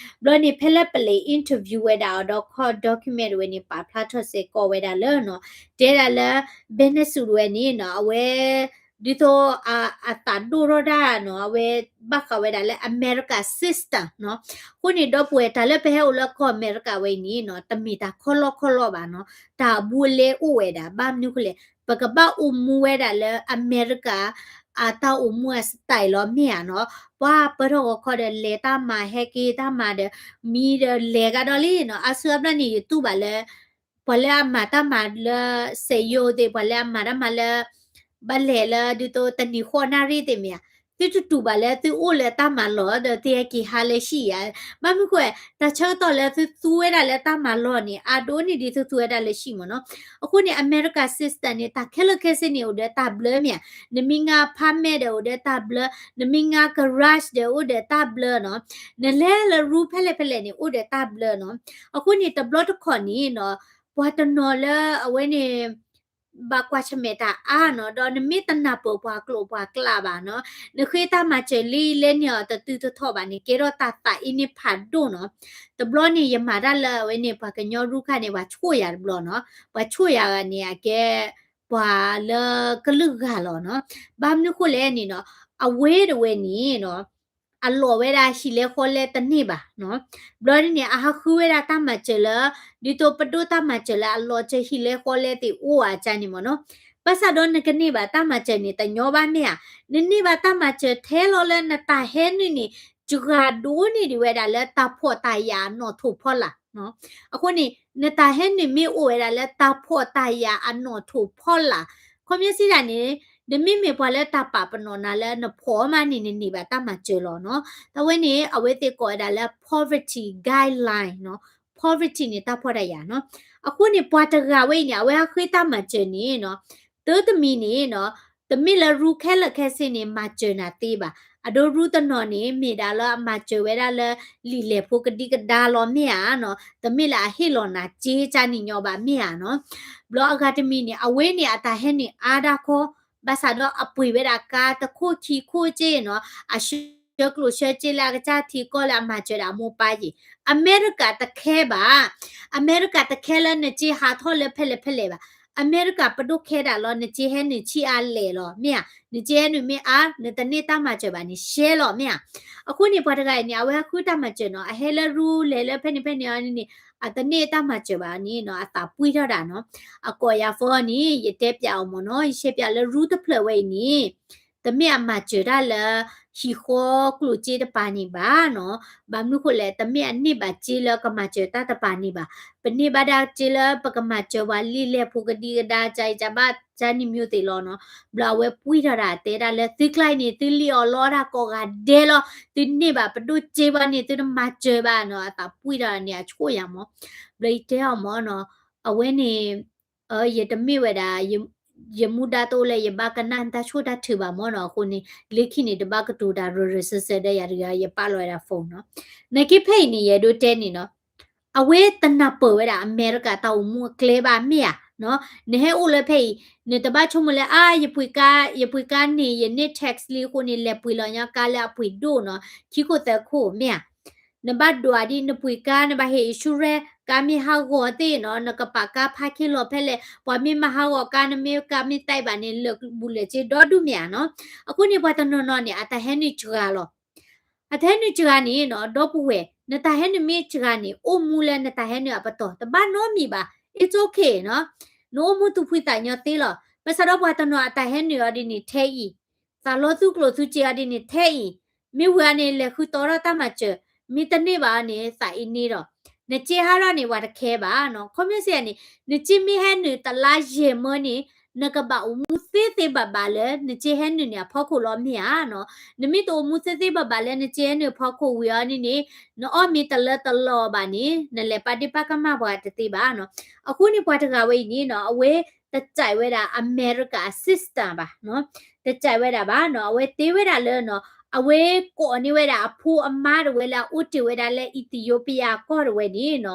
ဘျီန့ၣ် ဖဲလၢပလံး interview ဝဲဒၣ်အီၤဒီး court document ဝဲန့ၣ် ပာ်ဖျါထီၣ်စ့ၢ်ကီးဝဲဒၣ်လၢနီၤ, တဲဒၣ်လၢ business ဒၣ်ဝဲန့ၣ်နီၤ, အဝဲ ဒ်သိးအသးဒိၣ်ထီၣ်တၢ်နီၤ, အဝဲဘၣ်ဃးဝဲဒၣ်လၢ America system နီၤ. အဃိန့ၣ် ဒီပုၢ်ဝဲၢ် တၢ်လၢပဟဲအိၣ်လၢကီၢ်အမဲရကၤဝဲအံၤန့ၣ်နီၤ, တမ့ၢ်တၢ်ခီလီၢ်ခီလီၢ်ဘၣ်နီၤ, တၢ်အဘူးအလဲအိၣ်ဝဲဒၣ်. ဘၣ်မနုၤအဃိလဲၣ်, ပကဘၣ်အိၣ်မူဝဲဒၣ်လၢအမဲရကၤ အတၢ်အိၣ်မူအ style လီၤ မ့ၢ်ဧါနီၤ. ပှၤပၢထီၣ်ဂီၤခီဒီး လဲၤတၢ်မၤ ဟဲက့ၤတၢ်မၤဒီး မံဒီးလဲၤကဒီးလံနီၤ. အါစုအါဘျီန့ၣ် ယတူၢ်ဘၣ်လၢ ပှၤလၢအမၤတၢ်မၤလၢ စက်ရုံသ့ၣ်, ပှၤလၢအမၤတၢ်မၤလၢ ဘၣ်လဲၤလၢဒ်သိးတနံၤဃီနၣ်ရံၣ်သ့ၣ်မ့ၢ်ဧါ, သုတတူၢ်ဘၣ်လၢသုအိၣ်လၢတၢ်မၤလီၢ်ဒီး သုဟဲက့ၤဟးလၢဟံၣ်ဧါ. ဘၣ်မနုၤအဃိ တၢ်ဆၢကတီၢ်လၢသုသူဝဲဒၣ်လၢတၢ်မၤလီၢ်န့ၣ် အါဒိၣ်န့ၢ်ဒ်သုသူဝဲဒၣ်လၢဟံၣ်မ့ၢ်နီၤ. အဃိန့ၣ် America system န့ၣ် တၢ်ခဲလၢာ်ခဲဆ့န့ၣ် အိၣ်ဒီးတၢ်ဘျၢမ့ၢ်ဧါ. နမ့ၢ်ငါ apartment ဒီး အိၣ်ဒီးတၢ်ဘျၢ, နမ့ၢ်ငါ garage ဒီး အိၣ်ဒီးတၢ်ဘျၢနီၤ. နလဲၤလၢ room ဖဲလဲၣ်ဖဲလဲၣ်န့ၣ် အိၣ်ဒီးတၢ်ဘျၢနီၤ. အဃိန့ၣ် တဘျီတခီၣ်န့ၣ်နီၤ, ပှၤတနီၤလၢအဝဲန့ၣ် ဘၣ်ကွၢ်ဆၢၣ်မဲာ်တၢ်အါနီၤ, ဒီးနမ့ၢ်တနၢ်ပၢၢ်ပှၤကျိာ်ပှၤကျဲဘၣ်နီၤ, နဃ့တၢ်မၤစၢၤလံလဲန့ၢ်အီၤတတုၤတထီၣ်ဘၣ်န့ၣ် ကဲထီၣ်တၢ်သးအ့န့ၢ်ဖးဒိၣ်နီၤ. တဘျီန့ၣ် ယမၤတၢ်လၢအဝဲန့ၣ် ပှၤကညီရူၢ်ခါန့ၣ် ပှၤဆိၣ်ယၤတဘျီနီၤ. ပှၤဆိၣ်ယၤဂၤန့ၣ် အကဲ ပှၤလၢကလုာ်ဂၤလီၤနီၤ. ဘၣ်မနုၤဃိလဲၣ်န့ၣ်နီၤ, အဝဲတဝဲန့ၣ်နီၤ အလီၢ်ဝဲဒၣ်ဟံၣ်လဲဃီလဲတန့ၢ်ဘၣ်နီၤ. ဘျီဒ်န့ၣ် အဟးဃုဝဲဒၣ်တၢ်မၤစၢၤလၢ ဒ်သိးပဒိၣ်တၢ်မၤစၢၤလၢအလီၢ်စၢၤဟံၣ်လဲဃီလဲသ့ၣ်အိၣ်အါကၢ်န့ၣ်မ့ၢ်နီၤ. ဘၣ်ဆၣ်ဒီးနကန့ၢ်ဘၣ်တၢ်မၤစၢၤန့ၣ် တညီဘၣ်မ့ၢ်ဧါ. နန့ၢ်ဘၣ်တၢ်မၤစၢၤထဲလီၤလၢနတၢ်ဟဲနုာ်န့ၣ် စှၤဒိၣ်န့ၢ်ဒံးဝဲဒၣ်လၢတၢ်ဖှီၣ်တၢ်ယာ်အနီၣ်ထိၣ်ဖီလာ်နီၤ. အဃိန့ၣ် နတၢ်ဟဲနုာ်မ့ၢ်အိၣ်ဝဲဒၣ်လၢတၢ်ဖှီၣ်တၢ်ယာ်အနီၣ်ထိၣ်ဖီလာ်, ခီပညီစံးဒၣ်န့ၣ် နမ့မ့ၢ်ပှၤလၢတၢ်ပာ်ပနီၣ်နၤလၢနဖှီၣ်မးန့ၣ် နန့ၢ်ဘၣ်တၢ်မၤစၢၤလီၤနီၤ. တၢ်ဝဲန့ၣ် အဝဲသ့ၣ်ကိးဝဲဒၣ်လၢ poverty guideline နီၤ. poverty န့ၣ် တၢ်ဖှီၣ်တၢ်ယာ်နီၤ. အဃိန့ၣ် ပှၤတဂၤဝဲအံၤန့ၣ် အဝဲဟးဃ့တၢ်မၤစၢၤန့ၣ်နီၤ, တၢ်တမံၤန့ၣ်နီၤ, တမ့ၢ်လၢရူၢ်ခဲလၢာ်ခဲဆ့န့ၣ် မၤစၢၤနၤသ့ဘၣ်. အဒိရူၢ်တနီၤန့ၣ် မ့ၢ်ဒၣ်လၢအမၤစၢၤဝဲဒၣ်လၢ လံာ်လဲၢ်ဖိကဒံကဒါလီၤမ့ၢ်ဧါနီၤ, တမ့ၢ်လၢအဟ့ၣ်လီၤနၤစ့ကၢ်န့ၣ်ညီဘၣ်မ့ၢ်ဧါနီၤ. ဘျီအဂၤတမံၤန့ၣ် အဝဲန့ၣ်အတၢ်ဟဲနုာ်အါဒၣ်ခီ, ဘၣ်ဆၣ်ဒီးအပှ့ၤဝဲဒၣ်ကါတခိၣ်ခံခိၣ်က့နီၤ, အဆှၢကျိၣ်ဆှၢစ့လၢအကစၢ်ထံကီၢ်လၢအမၤစၢၤဒၣ်အမိၢ်ပၢ်ယ့ၣ်. အမဲရကၤတခဲဘၣ်, အမဲရကၤတခဲလၢနစ့ဟးထီၣ်လၢဖဲလဲၣ်ဖဲလဲၣ်ဘၣ်. အမဲရကၤပဒိၣ်ခဲဒၣ်လီၤ နစ့ဟဲနုာ်ဆံးအါလဲၣ်လီၤ မ့ၢ်ဧါ. နစ့ဟဲနုာ်မ့ၢ်အါ, နတန့ၢ်တၢ်မၤစၢၤဘၣ်န့ၣ် ရှဲလီၤမ့ၢ်ဧါ. အဃိန့ၣ် ပှၤတဂၤအံၤန့ၣ် အဝဲဟးဃုတၢ်မၤစၢၤနီၤ, အဟဲလၢရူၢ်လဲၤလၢဖဲန့ၣ်ဖဲန့ၣ်အီၤန့ၣ်, အတန့ၢ်တၢ်မၤစၢၤဘၣ်န့ၣ်နီၤ, အသးပှံၢ်ထီၣ်ဒၣ်နီၤ. အကိးယၤဖီန့ၣ် ယတဲပျးအီၤမ့ၢ်နီၤ, ယရှဲပျးလၢရူၢ်တဖျၢၣ်ဝဲအံၤန့ၣ် တမ့ၢ်အမၤစၢၤတၢ်လၢ ဟံၣ်ဃီကျိၣ်စ့တပၤန့ၣ်ဘၣ်နီၤ. ဘၣ်မနုၤဃိလဲၣ်, တမ့ၢ်အန့ၢ်ဘၣ်စ့လၢကမၤစၢၤတၢ်တပၤန့ၣ်ဘၣ်. ပန့ၢ်ဘၣ်ဒၣ်စ့လၢပကမၤစၢၤပှၤလံာ်လဲၢ်ဖိကဒံကဒါ ကၢ်အံၤကၢ်ဘၣ် ကၢ်နံၣ်မၠိသ့ၣ်လီၤနီၤ. ဘျီအဝဲပှံၢ်ထီၣ်ဒၣ်တဲဒၣ်လၢ သုကျါအံၤန့ၣ် သုလံၣ်အီၣ်လီအီၣ်တၢ်ကိးဂၤဒဲးလီၤ. သုန့ၢ်ဘၣ်ပဒိၣ်စ့ဘၣ်န့ၣ် သုတမၤစၢၤဘၣ်နီၤ. အသးပှံၢ်ထီၣ်န့ၣ် အဆိၣ်ယၤမ့ၢ်. ဘျီယတဲအီၤမ့ၢ်နီၤ, အဝဲန့ၣ် ယတမ့ၢ်ဝဲဒၣ် ယမူဒါတအိၣ်လၢယဘၣ်ကနၣ်နတၢ်ဆိၣ်တၢ်ထုးဘၣ်မ့ၢ်နီၤ. အဃိန့ၣ် လၢခံန့ၣ် တဘၣ်ကတိၤတၢ်ရၢရၢစၢစၢဒီးယၤတဂၤ ယပာ်လီၤဝဲဒၣ် phone နီၤ. နာ်က့ဖဲအံၤန့ၣ် ယအဲၣ်ဒိးတဲန့ၣ်နီၤ, အဝဲတနၢ်ပၢၢ်ဝဲဒၣ်အမဲရကၤတၢ်အိၣ်မူအကျဲဘၣ်မ့ၢ်ဧါ. နဟဲအိၣ်လၢဖဲအံၤ နတဘၣ်ဆိကမိၣ်လၢ အါ ယပှ့ၤကါ, ယပှ့ၤကါန့ၣ် ယန့ၢ် tax လံအဃိန့ၣ် လဲၤပှ့ၤလီၤညီကါလၢအပှ့ၤဒိၣ်နီၤ, ခံခိၣ်သၢခိၣ်မ့ၢ်ဧါ. နဘၣ်ဒွးဒ်နပှ့ၤကါ နဘၣ်ဟ့ၣ် insurance ကါမ့ၢ်ဟးဂီၤသ့ၣ်နီၤ နကပာ်ကါဖးခ့လီၤဖဲလဲၣ်, ပှၤမ့ၢ်မၤဟးဂီၤကါ နမ့ၢ်ကါမ့ၢ်သဲဘၣ်န့ၣ် လၢာ်ဘူၣ်လၢာ်စ့ဒီဒူၣ်မ့ၢ်ဧါနီၤ. အဃိန့ၣ် ပှၤတနီၤနီၤန့ၣ် အတၢ်ဟဲနုာ်စှၤလီၤ. အတၢ်ဟဲနုာ်စှၤန့ၣ်နီၤ ဒီပုၢ်ဝဲၢ် နတၢ်ဟဲနုာ်မ့ၢ်စှၤန့ၣ် အိၣ်မူလၢနတၢ်ဟဲနုာ်အပတီၢ် တဘၣ်နီတမံၤဘၣ်. It's okay နီၤ. နအိၣ်မူသူၣ်ဖှံသးညီသ့လီၤ. ဘၣ်ဆၣ်ဒီးပှၤတနီၤအတၢ်ဟဲနုာ်အီၤဒ်န့ၣ်ထဲအံၤ, သးလီသူၣ်ကျိၤသူစ့အီၤဒ်န့ၣ်ထဲအံၤ, မ့ၢ်ဝံၤအီၤန့ၣ် လဲၤဃုသီထီၣ်တၢ်မၤစၢၤ, မ့ၢ်တန့ၢ်ဘၣ်အီၤန့ၣ် သးအ့န့ဒီး နစ့ဟးထီၣ်န့ၣ် ပှၤတခဲဘၣ်နီၤ. ခီပညီစ့ၢ်န့ၣ် နစ့မ့ၢ်ဟဲနုာ်တလါယဲၢ်မၢန့ၣ် နကဘၣ်အိၣ်မူသ့သ့ဘၣ်ဘၣ်လၢ နစ့ဟဲနုာ်န့ၣ်အဖီခိၣ်လီၤမ့ၢ်ဧါနီၤ. နမ့ၢ်တအိၣ်မူသ့သ့ဘၣ်ဘၣ်လၢ နစ့ဟဲနုာ်အဖီခိၣ်ဝံၤအီၤန့ၣ်န့ၣ် နအီၣ်မ့ၤတလၢတလီၢ်ဘၣ်န့ၣ် နလဲၤပာ်ဒ့ၣ်ပာ်ကမၣ်ပှၤတသ့ဘၣ်နီၤ. အဃိန့ၣ် ပှၤတဂၤဝဲအံၤန့ၣ်နီၤ အဝဲတစဲးဝဲဒၣ် America system ဘၣ်နီၤ. တစဲးဝဲဒၣ်ဘၣ်နီၤ. အဝဲတဲဝဲဒၣ်လၢနီၤ အဝဲကိးန့ၢ်ဝဲဒၣ်အဖိအမါတဝဲလၢအအိၣ်တ့ၢ်ဝဲဒၣ်လၢ Ethiopia ကီၢ်တဝဲန့ၣ်နီၤ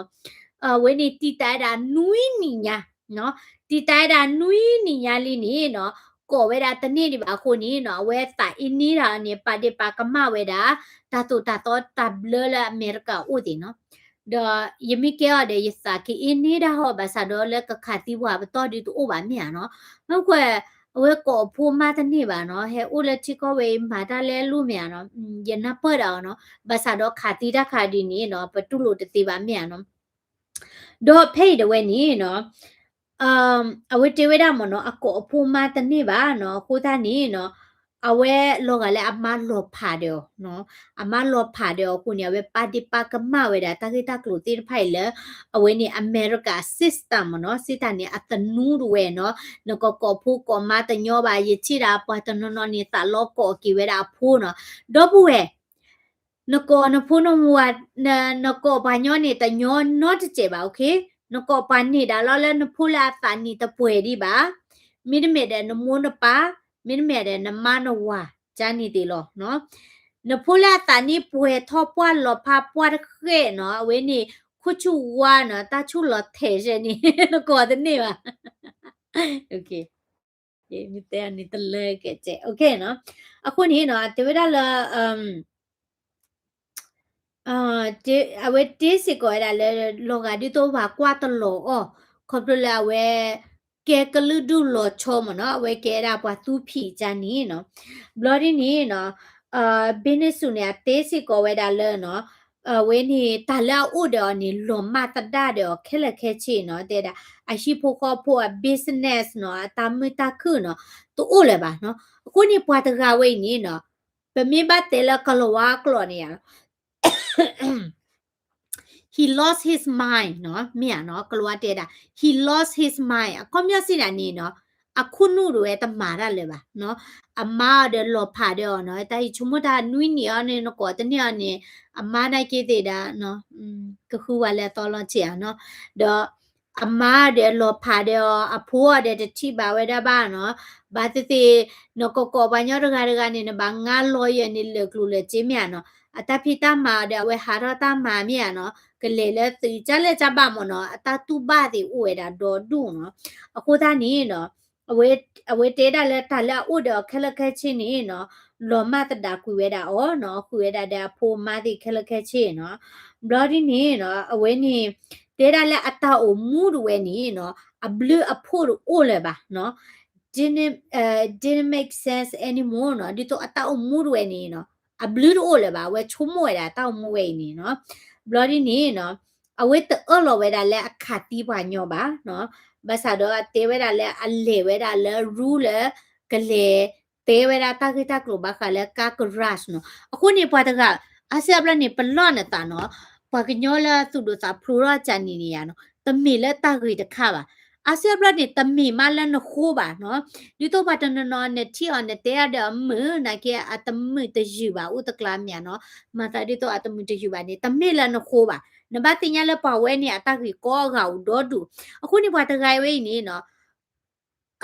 အဝဲန့ၣ်တံာ်တာ်ဝဲဒၣ်နွံနံၣ်ညါ, တံာ်တာ်ဝဲဒၣ်နွံနံၣ်ညါလံန့ၣ်နီၤ ကိးဝဲဒၣ်တန့ၢ်ဒံးဘၣ်အဃိန့ၣ်နီၤ အဝဲသးအ့န့ဒီးန့ၣ် ပာ်ဒ့ၣ်ပာ်ကမၣ်ဝဲဒၣ် တၢ်သိၣ်တၢ်သီတၢ်ဘျၢလၢအမဲရကၤအိၣ်သ့ၣ်နီၤ. ဒီးယမ့ၢ်ကဲအီၤဒီး ယသးကအ့န့ဒၣ်ဟီၣ် ဘၣ်ဆၣ်ဒီးလၢကခးသံပှၤပတီၢ်ဒုးတအိၣ်ဘၣ်မ့ၢ်ဧါနီၤ. မ့ၢ်ကွၢ် အဝဲကိးအဖိအမါတန့ၢ်ဘၣ်နီၤ ဟဲအိၣ်လၢထံကီၢ်ဝဲအံၤမၤတၢ်လၢအလိၣ်မ့ၢ်ဧါနီၤ. ယနၢ်ပၢၢ်ဒၣ်အီၤနီၤ ဘၣ်ဆၣ်ဒီးခးသံတၢ်ခးဒ်န့ၣ်နီၤ ပတူၢ်လိာ်တသ့ဘၣ်မ့ၢ်ဧါနီၤ. ဒီးဖဲအံၤတဝဲန့ၣ်နီၤ အဝဲတဲဝဲဒၣ်မ့ၢ်နီၤ အကိးအဖိအမါတန့ၢ်ဘၣ်နီၤ အဃိသတးန့ၣ်နီၤ အဝဲလီၤဂာ်လၢအမါလီၤဖးဒီးအီၤနီၤ, အမါလီၤဖးဒီးအီၤအဃိန့ၣ် အဝဲပာ်ဒ့ၣ်ပာ်ကမၣ်ဝဲဒၣ်တၢ်ဂ့ၢ်တၢ်ကျိၤသ့ၣ်တဖၣ်အံၤလၢ အဝဲန့ၣ် America system မ့ၢ်နီၤ, စံးတၢ်န့ၣ် အသနူတဝဲနီၤ, နကကိးဖိကိးမါတညီဘၣ်, ယထံၣ်ဒၣ်ပှၤတနီၤနီၤန့ၣ် သးလီကိးက့ၤဝဲဒၣ်အဖိနီၤ, ဒီပုၢ်ဝဲၢ် နကိးနဖိနမါ, နကိးပှၤညီန့ၣ်တညီနီတစဲးဘၣ်, okay? နကိးပှၤန့ၢ်ဒၣ်လီၤလၢနဖိလၢအသးနံၣ်တပှဲၤဒံးဘၣ်, မ့တမ့ၢ်ဒီးနမိၢ်နပၢ်, မ့တမ့ၢ်ဒီးနမါနဝၤ, ကန့ၣ်သ့ၣ်လီၤ. နဖိလၢအသးနံၣ်ပှဲၤထီၣ်ပှၢ်လီၤဖးပှၢ်တဃဲးနီၤ, အဝဲန့ၣ် ခိၣ်ဆူၣ်ဝါနီၤ, တၢ်ဆူၣ်လီၤထဲးစဲန့ၣ် နကိးတန့ၢ်ဘၣ်. Okay. မ့ၢ်တဲန့ၣ်တလၢကဲး, okay နီၤ. အဃိန့ၣ်နီၤ တဲဝဲဒၣ်လၢ အဝဲတဲစ့ၢ်ကီးဝဲဒၣ်လၢ လီၤဂာ်ဒ်သိးပှၤကွၢ်တလီၤအီၤ, ခီဖျိလၢအဝဲ ကဲကလုာ်ဒူၣ်လီၤဆီမ့ၢ်နီၤ, အဝဲကဲဒၣ်ပှၤသူဖံးကန့ၣ်နီၤ. ဘျီဒ်န့ၣ်နီၤ ဘ့န့စူၣ်န့ၣ် အတဲစ့ၢ်ကီးဝဲဒၣ်လၢနီၤ အဝဲန့ၣ် တၢ်လၢအအိၣ်ဒီးအီၤန့ၣ် လီၤမၢ်သဒၣ်ဒီးအီၤခဲလၢာ်ခဲဆ့နီၤ, တဲဒၣ် အဟံၣ်ဖိဃီဖိအ business နီၤ, အတၢ်မုာ်တၢ်ခုၣ်နီၤ တအိၣ်လၢၤဘၣ်နီၤ. အဃိန့ၣ် ပှၤတဂၤဝဲအံၤန့ၣ်နီၤ ပမ့ၢ်ဘၣ်တဲလၢကလၤဝါကျိာ်န့ၣ်ယါလီၤ he lost his mind နီၤ, မ့ၢ်ဧါနီၤ, ကလၤဝါတဲဒၣ် he lost his mind အခီပညီစံးဒၣ်န့ၣ်နီၤ, အခိၣ်နူာ်တဝဲတမၤတၢ်လၢၤဘၣ်နီၤ, အမါအီၤဒီးလီၤဖးဒီးအီၤနီၤ, တၢ်ဟံၣ်ဆိကမိၣ်တၢ်နွံနံၣ်အီၤန့ၣ် နကိးတန့ၢ်အီၤန့ၣ်, အမါနာ်က့သ့ၣ်ဒၣ် ကဃုဝဲလၢအသီလီၤဆံးဧါနီၤ, ဒီး အမါဒီးလီၤဖးဒီးအီၤ, အဖိအီၤဒီးတထံၣ်ဘၣ်ဝဲဒၣ်ဘၣ်နီၤ, ဘၣ်သ့ၣ်သ့ၣ် နကကိးပှၤညီတဂၤတဂၤန့ၣ် နဘၣ်ငါလီၤယဲၢ်န့ၣ် လၢာ်ကျိၤလၢာ်စ့မ့ၢ်ဧါနီၤ, အတၢ်ဖံးတၢ်မၤအီၤဒီး အဝဲဟးထီၣ်တၢ်မၤမ့ၢ်ဧါနီၤ, ကလဲၤလၢသုးကၢ်လၢကၢ်ဘၣ်မ့ၢ်နီၤ, အတၢ်တူၢ်ဘၣ်သ့ၣ်အိၣ်ဝဲဒၣ်ဒီဒူၣ်နီၤ, အဃိသတးန့ၣ်နီၤ အဝဲတဲဒၣ်လၢတၢ်လၢအအိၣ်ဒီးအီၤခဲလၢာ်ခဲဆ့န့ၣ်နီၤ, လီၤမၢ်သဒၣ်ကွံာ်ဝဲဒၣ်အီၤနီၤ, ဃုာ်ဝဲဒၣ်ဒီးအဖိအမါသ့ၣ်ခဲလၢာ်ခဲဆ့နီၤ, ဘျီဒ်န့ၣ်နီၤ အဝဲန့ၣ် တဲဒၣ်လၢအတၢ်အိၣ်မူတဝဲန့ၣ်နီၤ, အဘျုးအဖှိၣ်တအိၣ်လၢၤဘၣ်နီၤ, didn't, uh, didn't make sense anymore နီၤ, ဒ်သိးအတၢ်အိၣ်မူတဝဲန့ၣ်နီၤ, အဘျုးတအိၣ်လၢၤဘၣ်, အဝဲဆိကမိၣ်ဝဲဒၣ်တၢ်အိၣ်မူဝဲအံၤန့ၣ်နီၤ, ဘျီဒ်န့ၣ်နီၤ အဝဲတအၢၣ်လီၤဝဲဒၣ်လၢအခးသံပှၤညီဘၣ်နီၤ, ဘၣ်ဆၣ်ဒီးအတဲဝဲဒၣ်လၢအလဲၤဝဲဒၣ်လၢ ရူလၢ ကလဲၤ တဲဝဲဒၣ်တၢ်ဂ့ၢ်တၢ်ကျိၤဘၣ်ဃးလၢကါ garage နီၤ, အဃိန့ၣ်ပှၤတဂၤ အါစုအါဘျီန့ၣ် ပလီၢ်နသးနီၤ, ပှၤကညီလၢသူၣ်ဒိၣ်သးဖျိးထီၣ်ကန့ၣ်န့ၣ်ယါနီၤ, တမ့ၢ်လၢတၢ်ဂ့ၤတခါဘၣ်, အါစုအါဘျီန့ၣ် တမ့ၢ်မးလၢနဃိဘၣ်နီၤ, ဒ်သိးပှၤတနီၤနီၤ နထံၣ်အီၤနတဲအီၤဒီးအမုာ်နာ်က့ အတမုာ်တယုၢ်ဘၣ် အိၣ်တကျါမ့ၢ်ဧါနီၤ, မၤသးဒ်သိးအတမုာ်တယုၢ်ဘၣ်န့ၣ် တမ့ၢ်လၢနဃိဘၣ်, နဘၣ်သ့ၣ်ညါလၢပှၤဝဲန့ၣ် အတၢ်ဂ့ၢ်ကီအဂၤအိၣ်ဒီဒူၣ်, အဃိန့ၣ်ပှၤတဂၤဝဲအံၤန့ၣ်နီၤ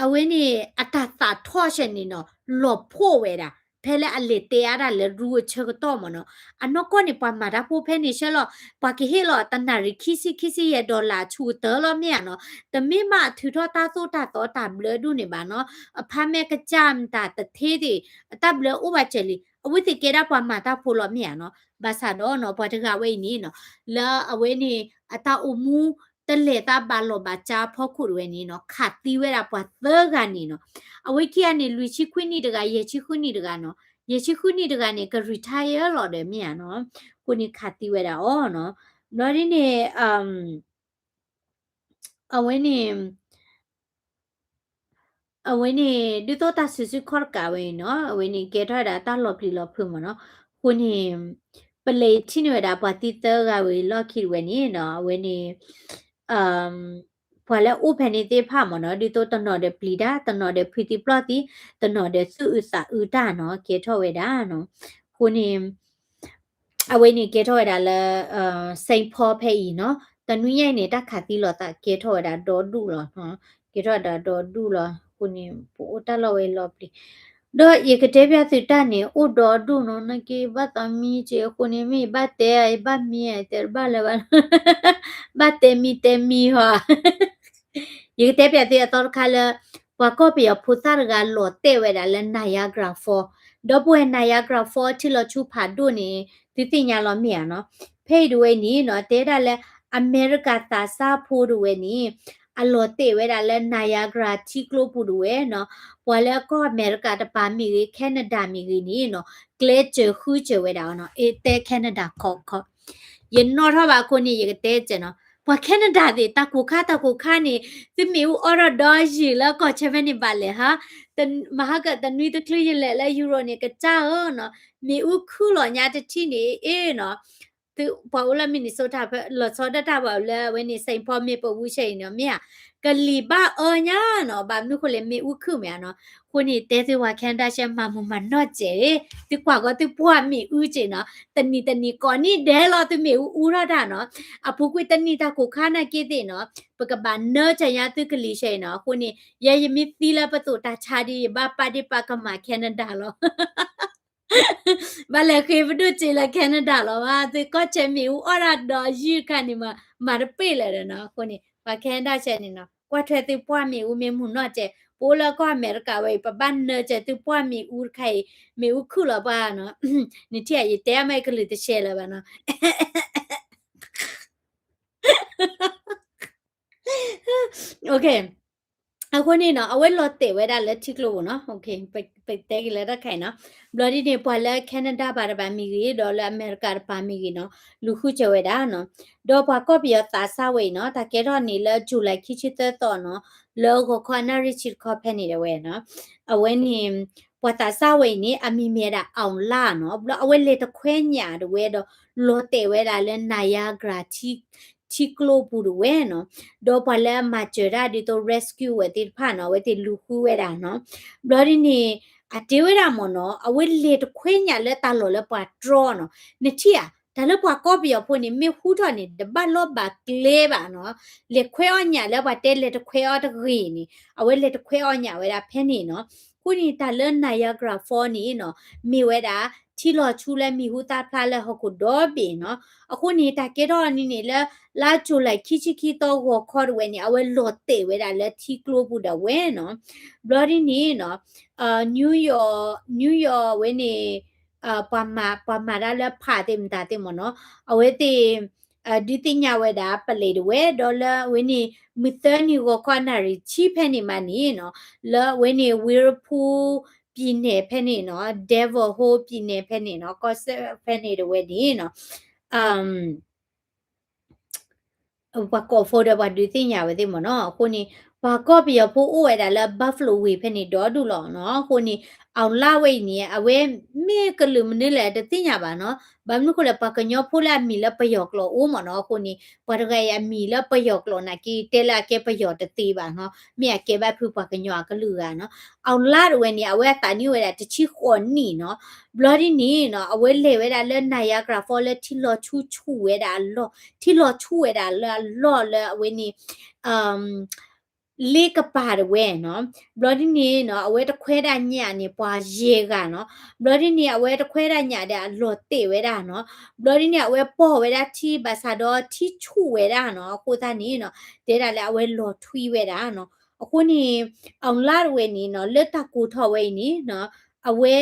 အဝဲန့ၣ် အတၢ်သးထီၣ်ဆဲန့ၣ်နီၤ လီၤဖှိၣ်ဝဲဒၣ် ဖဲလၢအလဲၤတဲအါဒၣ်လၢရူအဆၢကတီၢ်မ့ၢ်နီၤ, အနီၢ်ကီၢ်န့ၣ် ပှၤမၤတၢ်ဖိဖဲန့ၣ်ဆၢလီၤ, ပှၤကဟ့ၣ်လီၤတနၣ်ရံၣ်ခံဆံ ခံဆံယဲၢ် dollar ဆူၣ်ကတၢၢ်လီၤမ့ၢ်ဧါနီၤ, တမ့ၢ်မးအထုးထီၣ်တၢ်သိၣ်တၢ်သီတၢ်ဘျၢဒူၣ်န့ၣ်ဘၣ်နီၤ, အဖါမဲာ်ကစၢ်မတၤတထ့သ့ၣ် အတၢ်ဘျၢအိၣ်ဘၣ်စၢၤလံ, အဝဲသ့ၣ်ကဲဒၣ်ပှၤမၤတၢ်ဖိလီၤမ့ၢ်ဧါနီၤ, ဘၣ်ဆၣ်ဒီးနီၤ ပှၤတဂၤဝဲအံၤန့ၣ်နီၤ လၢအဝဲန့ၣ် အတၢ်အိၣ်မူ တလဲၤသးဘၣ်လီၢ်ဘၣ်စးအဖီခိၣ်တဝဲန့ၣ်နီၤ ခးသံဝဲဒၣ်ပှၤသၢဂၤန့ၣ်နီၤ, အဝဲခံဂၤန့ၣ် လွံၢ်ဆံဃုနံၣ်တဂၤ ယဲၢ်ဆံဃုနံၣ်တဂၤနီၤ, ယဲၢ်ဆံဃုနံၣ်တဂၤန့ၣ် က retire လီၤဒီးမ့ၢ်ဧါနီၤ, အဃိန့ၣ်ခးသံဝဲဒၣ်အီၤနီၤ, ဘျီဒ်န့ၣ် အဝဲန့ၣ် အဝဲန့ၣ် ဒ်သိးတၢ်စူၤစုခီၣ်တကးဝဲအံၤနီၤ အဝဲန့ၣ်ကဲထီၣ်ဝဲဒၣ်တၢ်လီၤပျံၤလီၤဖုးမ့ၢ်နီၤ, အဃိန့ၣ် ပလဲၤထံၣ်န့ၢ်ဝဲဒၣ်ပှၤသံသၢဂၤဝဲအံၤလီၢ်ခံတဝဲန့ၣ်နီၤ အဝဲန့ၣ် ပှၤလၢအအိၣ်ဖဲန့ၣ်သ့ၣ်တဖၣ်မ့ၢ်နီၤ ဒ်သိးတနီၤဒီးပျံၤတၢ် တနီၤဒီးဖုသံပျီၢ်သံ တနီၤဒီးသူၣ်အုးသးအုးတၢ်နီၤ ကဲထီၣ်ဝဲဒၣ်နီၤ, အဃိန့ၣ် အဝဲန့ၣ်ကဲထီၣ်ဝဲဒၣ်လၢ Saint Paul ဖဲအံၤနီၤ, တနွံညါအံၤန့ၣ် တၢ်ခးသံလိာ်သးကဲထီၣ်ဝဲဒၣ်ဒီဒူၣ်လီၤ, ကဲထီၣ်ဝဲဒၣ်ဒီဒူၣ်လီၤ, အဃိန့ၣ် ပအိၣ်တၢ်လီၢ်ဝဲလီၤပျံၤ, ဒီးယကတဲပျးသုတၢ်န့ၣ် အိၣ်ဒီဒူၣ်နီၤ နာ်က့ဘၣ်သးမံက့ၤအဃိန့ၣ် မ့ၢ်ယဘၣ်တဲ ယဘၣ်မံ တဲတဘၣ်လၢၤဘၣ်, ဘၣ်တဲမံတဲမံဟီ ယကတဲပျးသုအသီတခါလၢ ပှၤကီၢ်ပယီၤဖိသၣ်တဂၤလီၤတဲာ်ဝဲဒၣ်လၢ Niagara Falls, ဒီပုၢ်ဝဲၢ် Niagara Falls ထံလီၤဆူဖးဒိၣ်န့ၣ် သုသ့ၣ်ညါလီၤမ့ၢ်ဧါနီၤ, ဖဲအံၤတဝဲအံၤန့ၣ်နီၤ တဲဒၣ်လၢ အမဲရကၤသးစၢ်ဖိတဝဲန့ၣ် အလီၤတဲာ်ဝဲဒၣ်လၢ Niagara ထံကျိပူၤတဝဲနီၤ, ပှၤလၢကီၢ်အမဲရကၤတပၤမ့ၢ်ဂ့ၤ Canada မ့ၢ်ဂ့ၤန့ၣ်နီၤ ကျဲစၢၤဃုစၢၤဝဲဒၣ်နီၤ, အဲ တဲ Canada ခီခီ ယနီၣ်ထီၣ်ဘၣ်အဃိန့ၣ် ယကတဲစဲးနီၤ, ပှၤ Canada သ့ၣ် တၢ်ကိၢ်ခါတၢ်ကိၢ်ခါန့ၣ် သုမ့ၣ်အူအီထီၣ်ဒီးယံာ်လၢကီၢ်ဆၢဖဲန့ၣ်ဘၣ်လဲၣ်ဟါ, မဟါကတနွံတချုးယလဲၤလၢ Europe န့ၣ် ကစၢ်ဧၢနီၤ, မ့ၣ်အူခုၣ်လီၤညါတထံၣ်န့ၣ် အ့နီၤ, သုပှၤအိၣ်လၢ Minnesota ဖဲလီၤဆီဒၣ်တၢ်ဘၣ်လၢအဝဲန့ၣ် Saint Paul Maplewood ဆဲအံၤနီၤ မ့ၢ်ဧါ, ကလံၤဘၣ်အၢညါနီၤ, ဘၣ်မနုၤဃိလဲၣ် မ့ၣ်အူခုၣ်မ့ၢ်ဧါနီၤ, အဃိန့ၣ် တဲသုပှၤ Canada ဆဲမၤမုာ်မၤနီၢ်စဲး, သုကွၢ်ကီသုပှၢ်မ့ၣ်အူစဲးနီၤ, တနံၤတနံၤကိးနံၣ်ဒဲးလီၤသုမ့ၣ်အူအူထီၣ်တၢ်နီၤ, အပူၤကွံာ်တနံၣ်တၢ်ကိၢ်ခါနာ်က့သ့ၣ်နီၤ, ပကဘၣ်နၢစၢၤညါသုကလံၤဆဲအံၤနီၤ, အဃိန့ၣ် ယဲယမ့ၢ်သံလၢပသိးတၢ်ဆါဒ် ယဘၣ်ပာ်ဒ့ၣ်ပာ်ကမၣ် Canada လီၤ ဘၣ်လဲၤဃ့ပဒိၣ်စ့လၢ Canada လီၤဘၣ်, သုကီၢ်ဆၢမ့ၣ်အူအီၣ်ဒၣ်ဒီးယုၢ်တခါန့ၣ်မး မၤတပ့ၢ်လၢၤဒီးနီၤ, အဃိန့ၣ် ပှၤ Canada ဆဲန့ၣ်နီၤ ကွၢ်ထွဲသုပှၢ်မ့ၣ်အူမ့ၢ်မုာ်နီၢ်စဲး, ပအိၣ်လၢကီၢ်အမဲရကၤဝဲအံၤ ပဘၣ်နၢစၢၤသုပှၢ်မ့ၣ်အူတခါအံၤ, မ့ၣ်အူခုၣ်လီၤပှၢ်နီၤ, နထံၣ်ဧါ ယတဲမ့ၢ်ကလုၢ်တဆဲးလၢၤဘၣ်နီၤ အဃိန့ၣ်နီၤ အဝဲလီၤတဲာ်ဝဲဒၣ်လၢထံကျိပူၤနီၤ, ပတဲက့ၤလၢတၢ်ခါအံၤနီၤ, ဘျီဒ်န့ၣ် ပှၤလၢ Canada တပၤမ့ၢ်ဂ့ၤ ဒီးလၢအမဲရကၤတပၤမ့ၢ်ဂ့ၤနီၤ, လူၤဃုစၢၤဝဲဒၣ်နီၤ, ဒီးပှၤကီၢ်ပယီၤသးစၢ်ဝဲအံၤနီၤ တၢ်ကဲထီၣ်န့ၣ်လၢ July ခံဆံသၢသီနီၤ, လၢဂီၤခီအနၣ်ရံၣ်ဆံတခီဖဲန့ၣ်ဒၣ်ဝဲနီၤ, အဝဲန့ၣ် ပှၤသးစၢ်ဝဲအံၤန့ၣ် အမံၤမ့ၢ်ဝဲဒၣ် အောင်လနီၤ, ဘျီအဝဲလဲၤတခွဲညၣ်ဒၣ်ဝဲဒီး လီၤတဲာ်ဝဲဒၣ်လၢ Niagara ထံကျိပူၤဒၣ်ဝဲနီၤ, ဒီးပှၤလၢအမၤစၢၤတၢ်ဒ်သိး rescue ဝဲသ့ၣ်တဖၣ်နီၤ အဝဲသ့ၣ်လူၤဃုဝဲဒၣ်နီၤ, ဘျီဒ်န့ၣ် အတဲဝဲဒၣ်မ့ၢ်နီၤ အဝဲလဲၤတခွဲညၣ်လၢတၢ်လီၢ်လၢပှၤတြီနီၤ, နထံၣ်ဧါ တၢ်လၢပှၤကီၢ်ပယီၤဖိန့ၣ် မ့ၢ်ဟူထီၣ်န့ၣ် တဘၣ်လီၢ်ဘၣ်ကျဲဘၣ်နီၤ, လဲၤခွဲးအီၣ်ညၣ်လၢပှၤတဲလဲၤတခွဲးအီၣ်တဂ့ၤန့ၣ် အဝဲလဲၤတခွဲးအီၣ်ညၣ်ဝဲဒၣ်ဖဲန့ၣ်နီၤ, အဃိန့ၣ် တၢ်လၢ Niagara Falls န့ၣ်နီၤ မ့ၢ်ဝဲဒၣ် ထံလီၤဆူလၢမံၤဟူသၣ်ဖျါလၢဟီၣ်ခိၣ်ဒီဘ့ၣ်နီၤ, အဃိန့ၣ် တၢ်ကဲထီၣ်န့ၣ်န့ၣ်လၢ လါ July ခံဆံခံသီဂီၤခီတဝဲန့ၣ် အဝဲလီၤတဲာ်ဝဲဒၣ်လၢထံကျိပူၤဒၣ်ဝဲနီၤ, ဘျီဒ်န့ၣ်နီၤ New York New York ဝဲန့ၣ် ပှၤမၤ ပှၤမၤတၢ်လၢဖးသ့ၣ်မတၤသ့ၣ်မ့ၢ်နီၤ, အဝဲသ့ၣ် ဒုးသ့ၣ်ညါဝဲဒၣ် ပလဲၤဒၣ်ဝဲ ဒီးလၢအဝဲန့ၣ် မုၢ်သၢနံၤဂီၤခီနၣ်ရံၣ်ဆံဖဲန့ၣ်မးန့ၣ်နီၤ, လၢအဝဲန့ၣ် Whirlpool ပြည်နယ် ဖဲန့ၣ်နီၤ, Devil Hole ပြည်နယ် ဖဲန့ၣ်နီၤ, ကီၢ်စဲၣ်ဖဲန့ၣ်ဒၣ်ဝဲန့ၣ်နီၤ ပှၤကိးဖိဒီးပှၤဒုးသ့ၣ်ညါဝဲသ့ၣ်မ့ၢ်နီၤ, အဃိန့ၣ် ပှၤကီၢ်ပယီၤဖိအိၣ်ဝဲဒၣ်လၢ Buffalo ဝ့ၢ်ဖဲန့ၣ်ဒီဒူၣ်လီၤနီၤ, အဃိန့ၣ် အောင်လဝဲအံၤန့ၣ် အဝဲမ့ၢ်ကလုာ်မနုၤလဲၣ်တသ့ၣ်ညါဘၣ်နီၤ, ဘၣ်မနုၤအဃိလဲၣ် ပှၤကညီဖိလၢအမံၤလၢပယီၤကျိာ်အိၣ်မ့ၢ်နီၤ, အဃိန့ၣ် ပှၤတဂၤအံၤအမံၤလၢပယီၤကျိာ်နာ်က့ တဲလၢအကဲပယီၤတသ့ဘၣ်နီၤ, မ့ၢ်အကဲဘၣ်ဖုပှၤကညီအကလုာ်ဂၤနီၤ, အောင်လဝဲန့ၣ် အဝဲအသးနံၣ်အိၣ်ဝဲဒၣ်တဆံဃိးနံၣ်နီၤ, ဘျီဒ်န့ၣ်နီၤ အဝဲလဲၤဝဲဒၣ်လၢ Niagara Falls လၢထံလီၤဆူဆူၣ်ဝဲဒၣ်အလီၢ်, ထံလီၤဆူၣ်ဝဲဒၣ်လၢအလီၢ်လၢအဝဲန့ၣ် လ့ကပၤတဝဲနီၤ, ဘျီဒ်န့ၣ်နီၤ အဝဲတခွဲဒၣ်ညၣ်န့ၣ် ပှၤယဲၢ်ဂၤနီၤ, ဘျီဒ်န့ၣ် အဝဲတခွဲဒၣ်ညၣ်ဒီးအလီၤတဲာ်ဝဲဒၣ်နီၤ, ဘျီဒ်န့ၣ် အဝဲပိာ်ဝဲဒၣ်ထံဘၣ်ဆၣ်ဒီးထံဆူၣ်ဝဲဒၣ်နီၤ, အဃိသတးန့ၣ်နီၤ တဲဒၣ်လၢအဝဲလီၤထွံဝဲဒၣ်နီၤ, အဃိန့ၣ် အောင်လဝဲန့ၣ်နီၤ လၢတၢ်ကိၢ်ထီၣ်ဝဲအံၤန့ၣ်နီၤ အဝဲ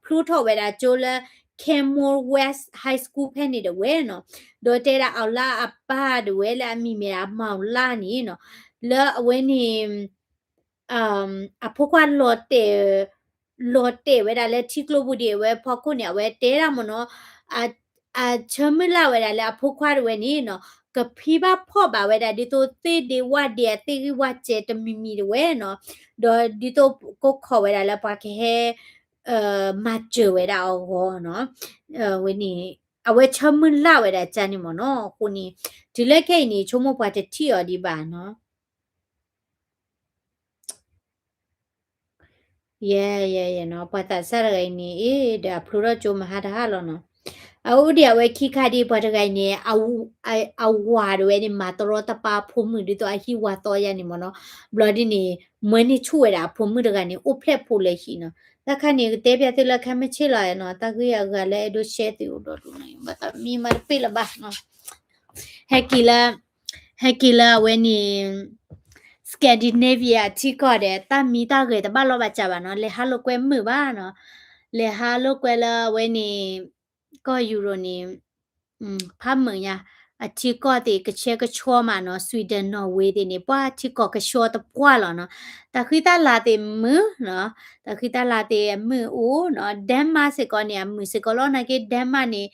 ဖျိထီၣ်ဝဲဒၣ်ကၠိလၢ Kenmore West High School ဖဲန့ၣ်ဒၣ်ဝဲနီၤ, ဒီးတဲဒၣ်အီၤလၢအပၢ်ဒၣ်ဝဲလၢအမံၤမ့ၢ်ဒၣ် မောင်လ န့ၣ်နီၤ, လၢအဝဲန့ၣ် အဖိခွါလီၤတဲာ် လီၤတဲာ်ဝဲဒၣ်လၢထံကျိပူၤဒံးအဝဲဖီခိၣ်န့ၣ် အဝဲတဲဒၣ်မ့ၢ်နီၤ, အဆၢမုၢ်လၢ်ဝဲဒၣ်လၢအဖိခွါဒၣ်ဝဲန့ၣ်နီၤ, ကဖံးဘၣ်ဖီၣ်ဘၣ်ဝဲဒၣ်ဒ်သိးသ့ၣ်ဒ့ဝၣ်ဒ့အသ့ၣ်ဂံၢ်ဝၣ်စဲၤတမံၤမံၤဒၣ်ဝဲနီၤ, ဒီးဒ်သိးကခိးဝဲဒၣ်လၢပှၤကဟဲ မၤစၢၤဝဲဒၣ်အဂီၢ်နီၤ, ဝဲန့ၣ် အဝဲဆၢမုၢ်လၢ်ဝဲဒၣ်ကန့ၣ်မ့ၢ်နီၤ, အဃိန့ၣ် တုၤလၢခဲအံၤန့ၣ် ဆိကမိၣ်ပှၤတထံၣ်အီၤဒံးဘၣ်နီၤ. ယဲ ယဲ ယဲနီၤ, ပှၤသးစၢ်တဂၤအံၤန့ၣ် အ့ၣ် ဒီးအဖျိထီၣ်ကၠိမဟါတဟါလီၤနီၤ, အအိၣ်ဒံးအဝဲခံခါဒံး ပှၤတဂၤအံၤန့ၣ် အဝၤဒၣ်ဝဲန့ၣ် မၤတရီတပါအဖိမုၣ်ဒ်သိးအဟံၣ်ဝၤသီယါန့ၣ်မ့ၢ်နီၤ, ဘျီဒ်န့ၣ် မၢန့ၢ်ဆူၣ်ဝဲဒၣ်အဖိမုၣ်တဂၤန့ၣ် အိၣ်ဖျဲၣ်ဖိလၢဟံၣ်နီၤ, တၢ်ခါန့ၣ် ကတဲပျးသုလၢခဲမုၢ်ဆ့ၣ်လီၤနီၤ, တၢ်ဂ့ၢ်အဂၤလၢအဲၣ်ဒိး share သုအိၣ်ဒီးဒိၣ်န့ၣ် ဘၣ်သးမံမၤတပ့ၢ်လၢၤဘၣ်နီၤ. ဟဲက့ၤလၢ ဟဲက့ၤလၢအဝဲန့ၣ် Scandinavia အထံကီၢ်ဒီး တၢ်မံတၢ်ဂဲၤတဘၣ်လီၢ်ဘၣ်စးဘၣ်နီၤ, လဲၤဟးလိာ်ကွဲမုာ်ဘၣ်နီၤ, လဲၤဟးလိာ်ကွဲလၢအဝဲန့ၣ် ကီၢ်ယူရိၤန့ၣ် ဖးမုာ်ညါ, အထံကီၢ်သ့ၣ်ကဆှဲကဆှီမးနီၤ, Sweden Norway သ့ၣ်န့ၣ် ပှၤထံကီၢ်ကဆှီတပှၢ်လီၤနီၤ, တၢ်ဃံတၢ်လၤသ့ၣ်မုာ်နီၤ, တၢ်ဃံတၢ်လၤသ့ၣ်အမုာ်အိၣ်နီၤ, Denmark စ့ၢ်ကီးန့ၣ် အမုာ်စ့ၢ်ကီးလီၤ, နာ်က့ Denmark န့ၣ်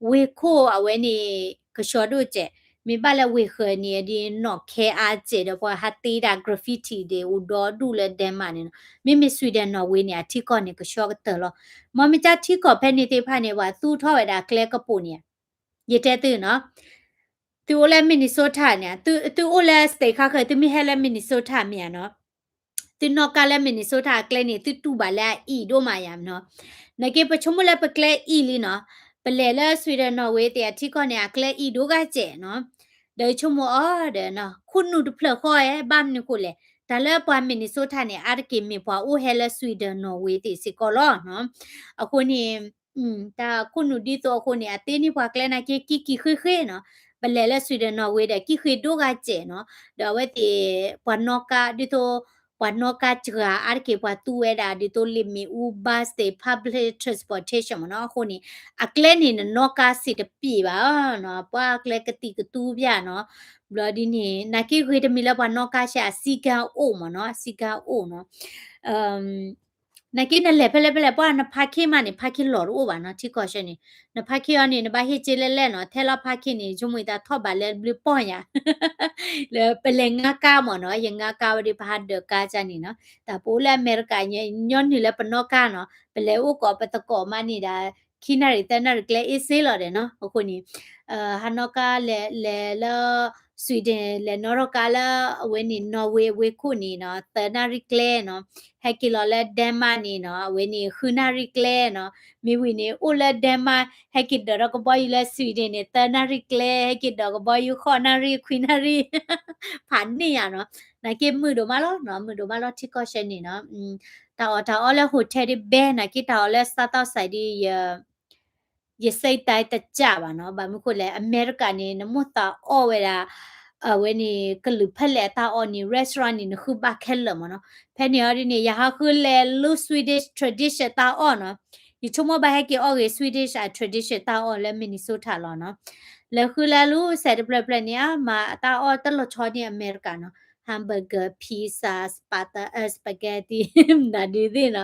ဝ့ၢ်ခိၣ်အဝဲန့ၣ် ကဆှီဒိၣ်စဲး, မ့ၢ်ဘၣ်လၢဝ့ၢ်ဃၢၤန့ၣ် ဒ်နီၣ်ခဲအါစဲးဒီး ပှၤဟးတ့ဒၣ် graffiti ဒ်အိၣ်ဒီဒူၣ်လၢ Denmark န့ၣ်နီၤ, မ့မ့ၢ် Sweden Norway န့ၣ် အထံကီၢ်န့ၣ် ကဆှီကတၢၢ်လီၤ, မ့မ့ၢ်ကၠၢထံကီၢ်ဖဲန့ၣ်သ့ၣ်တဖၣ်န့ၣ် ပှၤသူၣ်ထီၣ်ဝဲဒၣ်ကျဲကပိာ်န့ၣ် ယတဲသုနီၤ, သုအိၣ်လၢ Minnesota န့ၣ် သုအိၣ်လၢ state ခါဃၢၤ သုမ့ၢ်ဟဲလၢ Minnesota မ့ၢ်ဧါနီၤ, သုနီၣ်ကါလၢ Minnesota အကျဲန့ၣ် သုတူၢ်ဘၣ်လၢအအံၣ်ဒိၣ်မးယါနီၤ, နာ်က့ပဆိကမိၣ်လၢပကျဲအံၣ်လံနီၤ, ပလဲၤလၢ Sweden Norway သ့ၣ်အထံကီၢ်န့ၣ် အကျဲအံၣ်ဒိၣ်ဂၤစဲးနီၤ, ဒီးယဆိကမိၣ်အီၤဒီး ခိၣ်နူာ်တဖျၢၣ်ဃီဧါ ဘၣ်မနုၤဃိလဲၣ်, တၢ်လၢပှၤ Minnesota န့ၣ် အါတက့ၢ်မ့ၢ်ပှၤအိၣ်ဟဲလၢ Sweden Norway သ့ၣ်စ့ၢ်ကီးလီၤနီၤ, အဃိန့ၣ် တၢ်ခိၣ်နူာ်ဒ်သိးအဃိန့ၣ် အတ့န့ၢ်ပှၤကျဲနာ်က့ ကံၢ်ကံၢ်ဃ့ဃ့နီၤ, ပလဲၤလၢ Sweden Norway ဒီး ကံၢ်ဃ့ဒိၣ်ဂၤစဲးနီၤ, ဒီးအဝဲသ့ၣ် ပှၤနီၣ်ကါ ဒ်သိး ပှၤနီၣ်ကါစှၤအါတက့ၢ် ပှၤသူဝဲဒၣ် ဒ်သိးလ့ၣ်မ့ၣ်အူ bus သ့ၣ် public transportation မ့ၢ်နီၤ, အဃိန့ၣ် အကျဲန့ၣ် နနီၣ်ကါစ့ၢ်တပျံၤဘၣ်နီၤ, ပှၤကျဲကသံၣ်ကသူပျၢ်နီၤ, ဘျီဒ်န့ၣ် နာ်က့ဂ့ၤတမံၤလၢပှၤနီၣ်ကါဆဲးအစံကၢအိၣ်မ့ၢ်နီၤ, အစံကၢအိၣ်နီၤ နာ်က့နလဲၤဖဲလဲၣ်ဖဲလဲၣ် ပှၤနဖါခ့မးန့ၣ် ဖါခ့လီၢ်တအိၣ်ဘၣ်နီၤ, ထံကီၢ်ဆဲန့ၣ် နဖါခ့အီၤန့ၣ် နဘၣ်ဟ့ၣ်က့လၢလဲၣ်နီၤ, ထဲလီၤဖါခ့န့ၣ် ဆိကမိၣ်အသးထီၣ်ဘးလၢဘျုးပီၢ်ယါ လၢပလဲၤငါကါမ့ၢ်နီၤ, ယငါကါဝဲဒီး ပဟးဒၢးကါကၢန့ၣ်နီၤ, တၢ်ပအိၣ်လၢအမဲရကၤ ညီနုၢ်လၢပနီၣ်ကါနီၤ, ပလဲၤအိၣ်ကိးပသကိးမးန့ၣ်ဒၣ် ခံနၣ်ရံၣ်သၢနၣ်ရံၣ်ကျဲအ့စ့လီၤဒီးနီၤ, အဃိန့ၣ် ဟးနီၣ်ကါလဲၤလဲၤလၢ Sweden လဲၤနီၣ်ထီၣ်ကါလၢအဝဲန့ၣ် Norway ဝ့ၢ်ခိၣ်န့ၣ်နီၤ သၢနၣ်ရံၣ်ကျဲနီၤ, ဟဲက့ၤလီၤလၢ Denmark န့ၣ်နီၤ အဝဲန့ၣ် ဃုနၣ်ရံၣ်ကျဲနီၤ, မ့ၢ်ဝံၤန့ၣ် အိၣ်လၢ Denmark ဟဲက့ၤဒၢးထီၣ်ကဘီယူၤလၢ Sweden န့ၣ် သၢနၣ်ရံၣ်ကျဲ ဟဲက့ၤဒၢးကဘီယူၤ ဃိးနၣ်ရံၣ် ခွံနၣ်ရံၣ် ဖးန့ၢ်ယါနီၤ, နာ်က့မုာ်ဒိၣ်မးလီၤနီၤ, မုာ်ဒိၣ်မးလီၤ ထံကီၢ်ဆဲန့ၣ်နီၤ, တၢ်အီၣ်တၢ်အီလၢ hotel ဒ်ဘဲ နာ်က့တၢ်အီၣ်လၢ စးသီၣ်စဲးဒ် ယစ့တၢ်တစၢ်ဘၣ်နီၤ, ဘၣ်မနုၤဃိလဲၣ် အမဲရကၤန့ၣ် နမိၣ်သးအီၣ်ဝဲဒၣ် အဝဲန့ၣ် ကလုာ်ဖဲလဲၣ်အတၢ်အီၣ်န့ၣ် restaurant န့ၣ် နဃုဘၣ်ခဲလၢာ်မ့ၢ်နီၤ, ဖဲန့ၣ်အီၤဒ်န့ၣ် ယဟးဃုလဲၤလၢ Swedish tradition တၢ်အီၣ်နီၤ, ယဆိကမိၣ်ဘၣ်ဟဲက့ၤအီၣ်ဂ့ၤ Swedish အ tradition တၢ်အီၣ်လၢ Minnesota လီၤနီၤ, လဲၤဃုလဲၤလၢစဲးတဖျၢၣ်ဖျၢၣ်န့ၣ် အမၤအတၢ်အီၣ်တလီၤဆီန့ၣ် အမဲရကၤနီၤ, hamburger, pizza, spaghetti နဒုးသ့ၣ်နီၤ,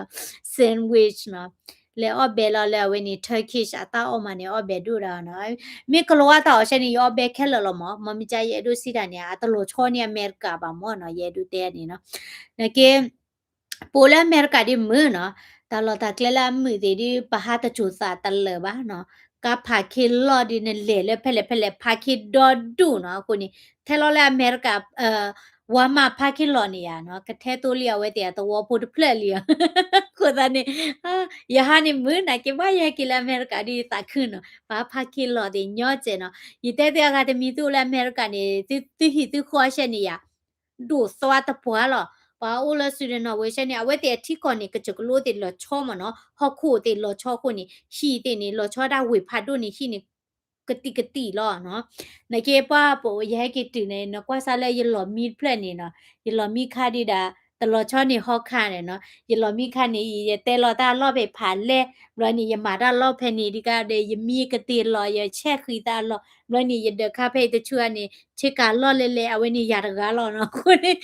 sandwich နီၤ, လဲၤအီၣ်ဘဲလီၤလၢအဝဲန့ၣ် Turkish အတၢ်အီၣ်မးန့ၣ် အီၣ်ဘဲဒိၣ်ဒၣ်နီၤ, မ့ၢ်ကလီၤဝါတၢ်အီၣ်ဆဲန့ၣ် ယအီၣ်ဘဲခဲလၢာ်လီၤမး, မ့မ့ၢ်ကယအဲၣ်ဒိးစံးတၢ်န့ၣ် အတလီၤဆီန့ၢ်အမဲရကၤဘၣ်မးနီၤ, ယအဲၣ်ဒိးတဲန့ၣ်နီၤ, နာ်က့ ပအိၣ်လၢအမဲရကၤဒ်မုာ်နီၤ, တၢ်လီၢ်တၢ်ကျဲလၢအမုာ်သ့ၣ်ဒ် ပဟးတစိၤသးတလၢာ်ဘၣ်နီၤ, ကါဖးခ့လီၢ်ဒ် နလဲၤလၢဖဲလဲၣ်ဖဲလဲၣ် ဖးခ့ဒီဒူၣ်နီၤ, အဃိန့ၣ် ထဲလီၤလၢအမဲရကၤ Walmart parking lot န့ၣ်ယါနီၤ, ကထဲသိလံအဝဲသ့ၣ်အသဝီဖိတဖျၢၣ်လံ, အဃိသတးန့ၣ် ယဟးန့ၣ်မုာ်နာ်က့ဘၣ် ယဟဲက့ၤလၢအမဲရကၤဒ်ယသးခုနီၤ, ပှၤ parking lot သ့ၣ်ညီစဲးနီၤ, ယတဲသုအဂၤတမံၤသုအိၣ်လၢအမဲရကၤန့ၣ် သုဟံၣ်သုဃီအဆဲန့ၣ်ယါ ဒိၣ်သွါတပှၢ်လီၤ, ပှၤအိၣ်လၢ Sweden Norway ဆဲန့ၣ် အဝဲသ့ၣ်အထံကီၢ်န့ၣ် ကစၢၢ်ကလိသ့ၣ်လီၤဆီမ့ၢ်နီၤ, ဟီၣ်ခိၣ်သ့ၣ်လီၤဆီအဃိန့ၣ် ဟံၣ်သ့ၣ်န့ၣ် လီၤဆီဒၣ်ဝ့ၢ်ဖးဒိၣ်န့ၣ် ဟံၣ်န့ၣ် ကသံၣ်ကသံၣ်လီၤနီၤ, နာ်က့ပှၤပယဟဲက့ၤတုၤန့ၣ် နကွၢ်စၢ်လၢယလီၢ်မံတဖျၢၣ်န့ၣ်နီၤ, ယလီၢ်မံခါဒံးဒၣ် တလီၤဆီန့ၣ်ဟီခါန့ၣ်နီၤ, ယလီၤမံခါန့ၣ် ယတဲလီၤတၢ်အလီၢ်ဖဲဖးလဲၢ်, ဘျီန့ၣ် ယမၤတၢ်အလီၢ်ဖဲန့ၣ် ဒ်ကါဒီး ယမံကသ့ၣ်လီၤ ယဆဲးဃံသးအလီၢ်, ဘျီန့ၣ် ယဒၢးခါဖဲအံၤတဆူၣ်အါန့ၣ် ဆ့ကၤလီၢ်လဲၣ်လဲၣ် အဝဲန့ၣ်ယၤတဂၤလီၤနီၤ. အဃိန့ၣ်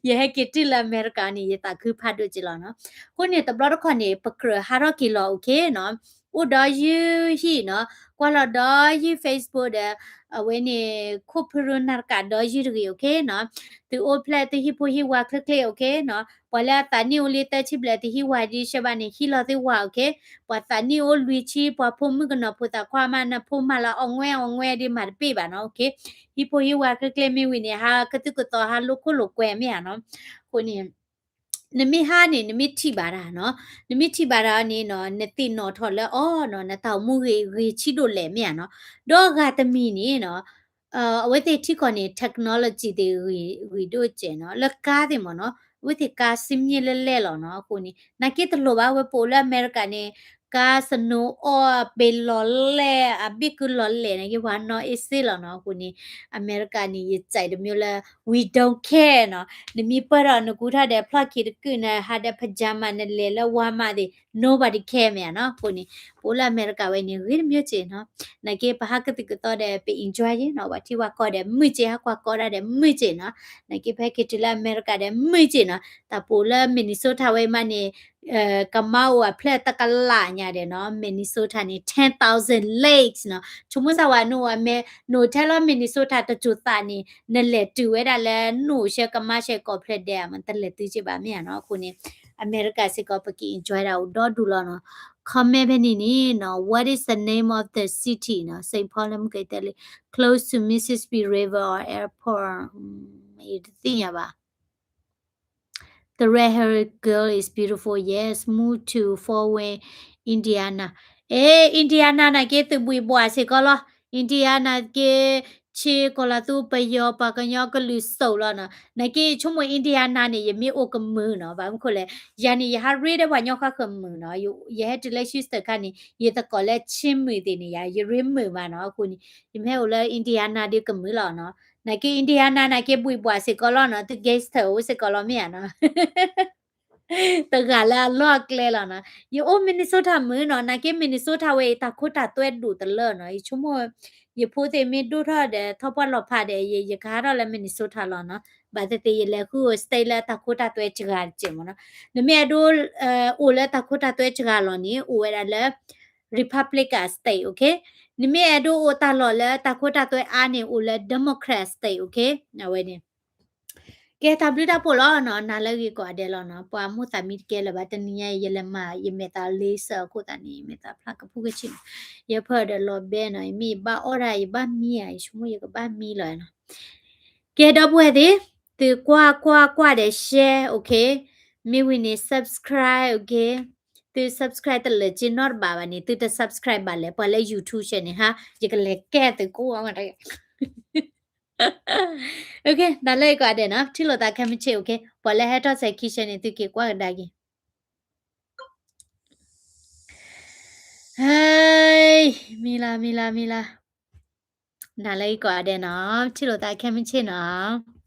ယဟဲက့ၤတုၤလၢအမဲရကၤန့ၣ် ယသးခုဖးဒိၣ်က့ၤလီၤနီၤ. အဃိန့ၣ် တဘျီတခီၣ်န့ၣ် ပကြၢးဟးထီၣ်က့ၤလီၤ okay နီၤ. အိၣ်ဒီးယုၢ်ဟံၣ်နီၤ, ကွၢ်လီၤဒီးယုၢ် Facebook ဒီး အဝဲန့ၣ် ခိၣ်ဖုရူနၢ်တကးဒီးယုၢ်တဂ့ၤ okay နီၤ. သုအိၣ်ဖျဲၣ်သုဟံၣ်ဖိဟံၣ်ဝါချ့ချ့ okay နီၤ. ပှၤလၢအသးနံၣ်အိၣ်လံသၢဆံဘျဲၣ် သုဟံၣ်ဝါဒ်ဆၢဘၣ်န့ၣ် ဟံၣ်လီၤသုဝါ okay. ပှၤသးနံၣ်အိၣ်လွံၢ်ဆံ ပှၤဖိမုၣ်ကနီၤဖိသးခွါမး နဖိမၤလၢအီငွဲၢ်အီငွဲၢ်ဒ်မၤတပ့ၢ်ဘၣ်နီၤ okay. ဟံၣ်ဖိဟံၣ်ဝါချ့ချ့မ့ၢ်ဝံၤန့ၣ် ဟးကသုၣ်ကသီဟးလိာ်ခိၣ်လိာ်ကွဲမ့ၢ်ဧါနီၤ. အဃိန့ၣ် နမ့ၢ်ဟးန့ၣ် နမ့ၢ်ထံၣ်ဘၣ်တၢ်နီၤ, နမ့ၢ်ထံၣ်ဘၣ်တၢ်န့ၣ်နီၤ နသ့ၣ်နီၣ်ထီၣ်လၢအီၤနီၤ နတၢ်အိၣ်မူဂ့ၤဂ့ၤဆံးဒိၣ်လဲၣ်မ့ၢ်ဧါနီၤ. ဒီးအဂၤတမံၤန့ၣ်နီၤ အဝဲသ့ၣ်ထံကီၢ်န့ၣ် technology သ့ၣ်ဂ့ၤဒိၣ်စဲးနီၤ လၢကါသ့ၣ်မ့ၢ်နီၤ အဝဲသ့ၣ်ကါစံၣ်မံၣ်လၢလဲၣ်လီၤနီၤ. အဃိန့ၣ် နာ်က့တလိၣ်ဘၣ် ဝဲပအိၣ်လၢအမဲရကၤန့ၣ် ကါ snow အီၣ် အပ့ၤလီၤလဲၣ် အဘ့ၣ်ကုလီၤလဲၣ် နာ်က့ပှၤနီၢ်အ့စ့လီၤနီၤ. အဃိန့ၣ် အမဲရကၤန့ၣ် ယစံးတမံၤလၢ we don't care နီၤ. နမ့ၢ်ပၢၢ်ထီၣ်နကူထီၣ်ဒီးဖျီၣ်ခံတကုာ် နဟးဒီး pajama နလဲၤလၢ Walmart သ့ၣ် nobody care မ့ၢ်ဧါနီၤ. အဃိန့ၣ် ပအိၣ်လၢအမဲရကၤဝဲန့ၣ် ဂ့ၤတမံၤစ့ၢ်နီၤ. နာ်က့ပဟးကသုၣ်ကသီဒီး ပ enjoy ယ့ၣ်နီၤ ပှၤထံၣ်ဝဲကီၢ်ဒီးမုာ်စ့ၢ် ဟးကွၢ်ကီၢ်ဒၣ်ဒီးမုာ်စ့ၢ်နီၤ. နာ်က့ပဟဲက့ၤတုၤလၢအမဲရကၤဒီး မုာ်စ့ၢ်နီၤ. တၢ်ပအိၣ်လၢ Minnesota ဝဲမးန့ၣ် ကမါအိၣ်အဖျဲၣ်တကလးညါဒီးနီၤ Minnesota န့ၣ် ten thousand lakes နီၤ. ဆိကမိၣ်သးဝဲ နအိၣ်ထဲလီၤ Minnesota တစိၤသးန့ၣ် နလဲၤတုၤဝဲဒၣ်လၢ နအိၣ်ဆဲကမါဆဲကီၢ်ဖျဲၣ်ဒဲး တလဲၤတုၤက့ဘၣ်မ့ၢ်ဧါနီၤ. အဃိန့ၣ် အမဲရကၤစ့ၢ်ကီး ပက enjoy ဒၣ်အိၣ်ဒီဒူၣ်လီၤနီၤ. comment ဖဲန့ၣ်န့ၣ်နီၤ what is the name of the city နီၤ Saint Paul လၢမုၢ်ကတဲလံ close to Mississippi River or airport ယတသ့ၣ်ညါဘၣ် The red-haired girl is beautiful. Yes, move to Fort Wayne, Indiana. အဲ Indiana နာ်က့သုးဘှံးဘှီးစ့ၢ်ကီးလီၤ. Indiana က့ ဆ့ကီးလီၤသူပယီၤပှၤကညီကလုာ်စိးလီၤနီၤ. နာ်က့ဆိကမိၣ် Indiana န့ၣ် ယမ့ၢ်အိၣ်ကမုာ်နီၤ. ဘၣ်မနုၤဃိလဲၣ် ယၤန့ၣ် ယဟးရ့ဒီးပှၤကညီဃၣ်ဃၢၤမုာ်နီၤ. ယဟဲတုၤလၢ Houston ခါန့ၣ် ယသကိးလၢဆ့မုာ်သ့ၣ်န့ၣ် ယၤ ယရ့မုာ်မးနီၤ. အဃိန့ၣ် ယမ့ၢ်ဟဲအိၣ်လၢ Indiana ဒီးကမုာ်လီၤနီၤ. နာ်က့ Indiana နာ်က့ဘှံးဘှီးစ့ၢ်ကီးလီၤနီၤ. သု gangster အိၣ်စ့ၢ်ကီးလီၤမ့ၢ်ဧါနီၤ. တဂၤလၢအလီၢ်အကျဲလီၤနီၤ. ယအိၣ် Minnesota မုာ်နီၤ. နာ်က့ Minnesota ဝဲအံၤ တၢ်ခိတၢ်သွဲဒိၣ်တလၢနီၤ. ယဆိကမိၣ် ယဖိသ့ၣ်မ့ၢ်ဒိၣ်ထီၣ်ဒီး ထီၣ်ပှၢ်လီၤဖးဒီး ယ ယကဟးထီၣ်လၢ Minnesota လီၤနီၤ. ဘၣ်သ့ၣ်သ့ၣ် ယလဲၤဃုအိၣ် state လၢတၢ်ခိတၢ်သွဲစှၤတစဲးမ့ၢ်နီၤ. နမ့ၢ်အဲၣ်ဒိး အိၣ်လၢတၢ်ခိတၢ်သွဲစှၤလီၤန့ၣ် အိၣ်ဝဲဒၣ်လၢ Republican state, okay? နမ့ၢ်အဲၣ်ဒိးအိၣ်တၢ်လီၢ်လၢတၢ်ခိတၢ်သွဲအါန့ၣ် အိၣ်လၢ Democrat state, okay? အဝဲန့ၣ် ကဲတၢ်ဘျုးတၢ်ဖှိၣ်လီၤနီၤ. နၤလၢအဂ့ၤကိးဂၤဒဲးလီၤနီၤ. ပှၤမိၣ်သးမံတကဲလၢၤဘၣ်. တနံၤညါအံၤ ယလဲၤမၤ ယမဲာ်သး laser အခိၣ်သတးန့ၣ် ယမဲာ်သးဖျါကဖိကဆ့ၣ်နီၤ. ယဖၢၣ်ဒီးလီၤဘဲနီၤ. ယမ့ၢ်ယဘၣ်အီၣ်ဒၣ် ယဘၣ်မံဧါ. ယဆိကမိၣ်ယကဘၣ်မံလီၤနီၤ. ကဲဒီပုၢ်ဝဲၢ်သ့ၣ်, သုကွၢ်ကွၢ်ကွၢ်ဒီး share, okay? မ့ၢ်ဝံၤန့ၣ် subscribe, okay? သု subscribe တလၢာ်က့နီတဘးဘၣ်န့ၣ် သုတ subscribe ဘၣ်လဲၣ်. ပှၤလၢ YouTube channel န့ၣ် ဟါ ယကလဲၤကဲသုကိးဂၤဒဲး okay, နၤလၢအဂ့ၤကိးဂၤဒဲးနီၤ. ထံၣ်လိာ်သးခဲမုၢ်ဆ့ၣ်, okay? ပှၤလၢဟဲထီၣ်ဆဲးခံဆဲးန့ၣ် သုက့ၤကွၢ်ကဒါက့ၤ. ဟဲ, မံလၢ မံလၢ မံလၢ. နၤလၢအဂ့ၤကိးဂၤဒဲးနီၤ. ထံၣ်လိာ်သးခဲမုၢ်ဆ့ၣ်နီၤ.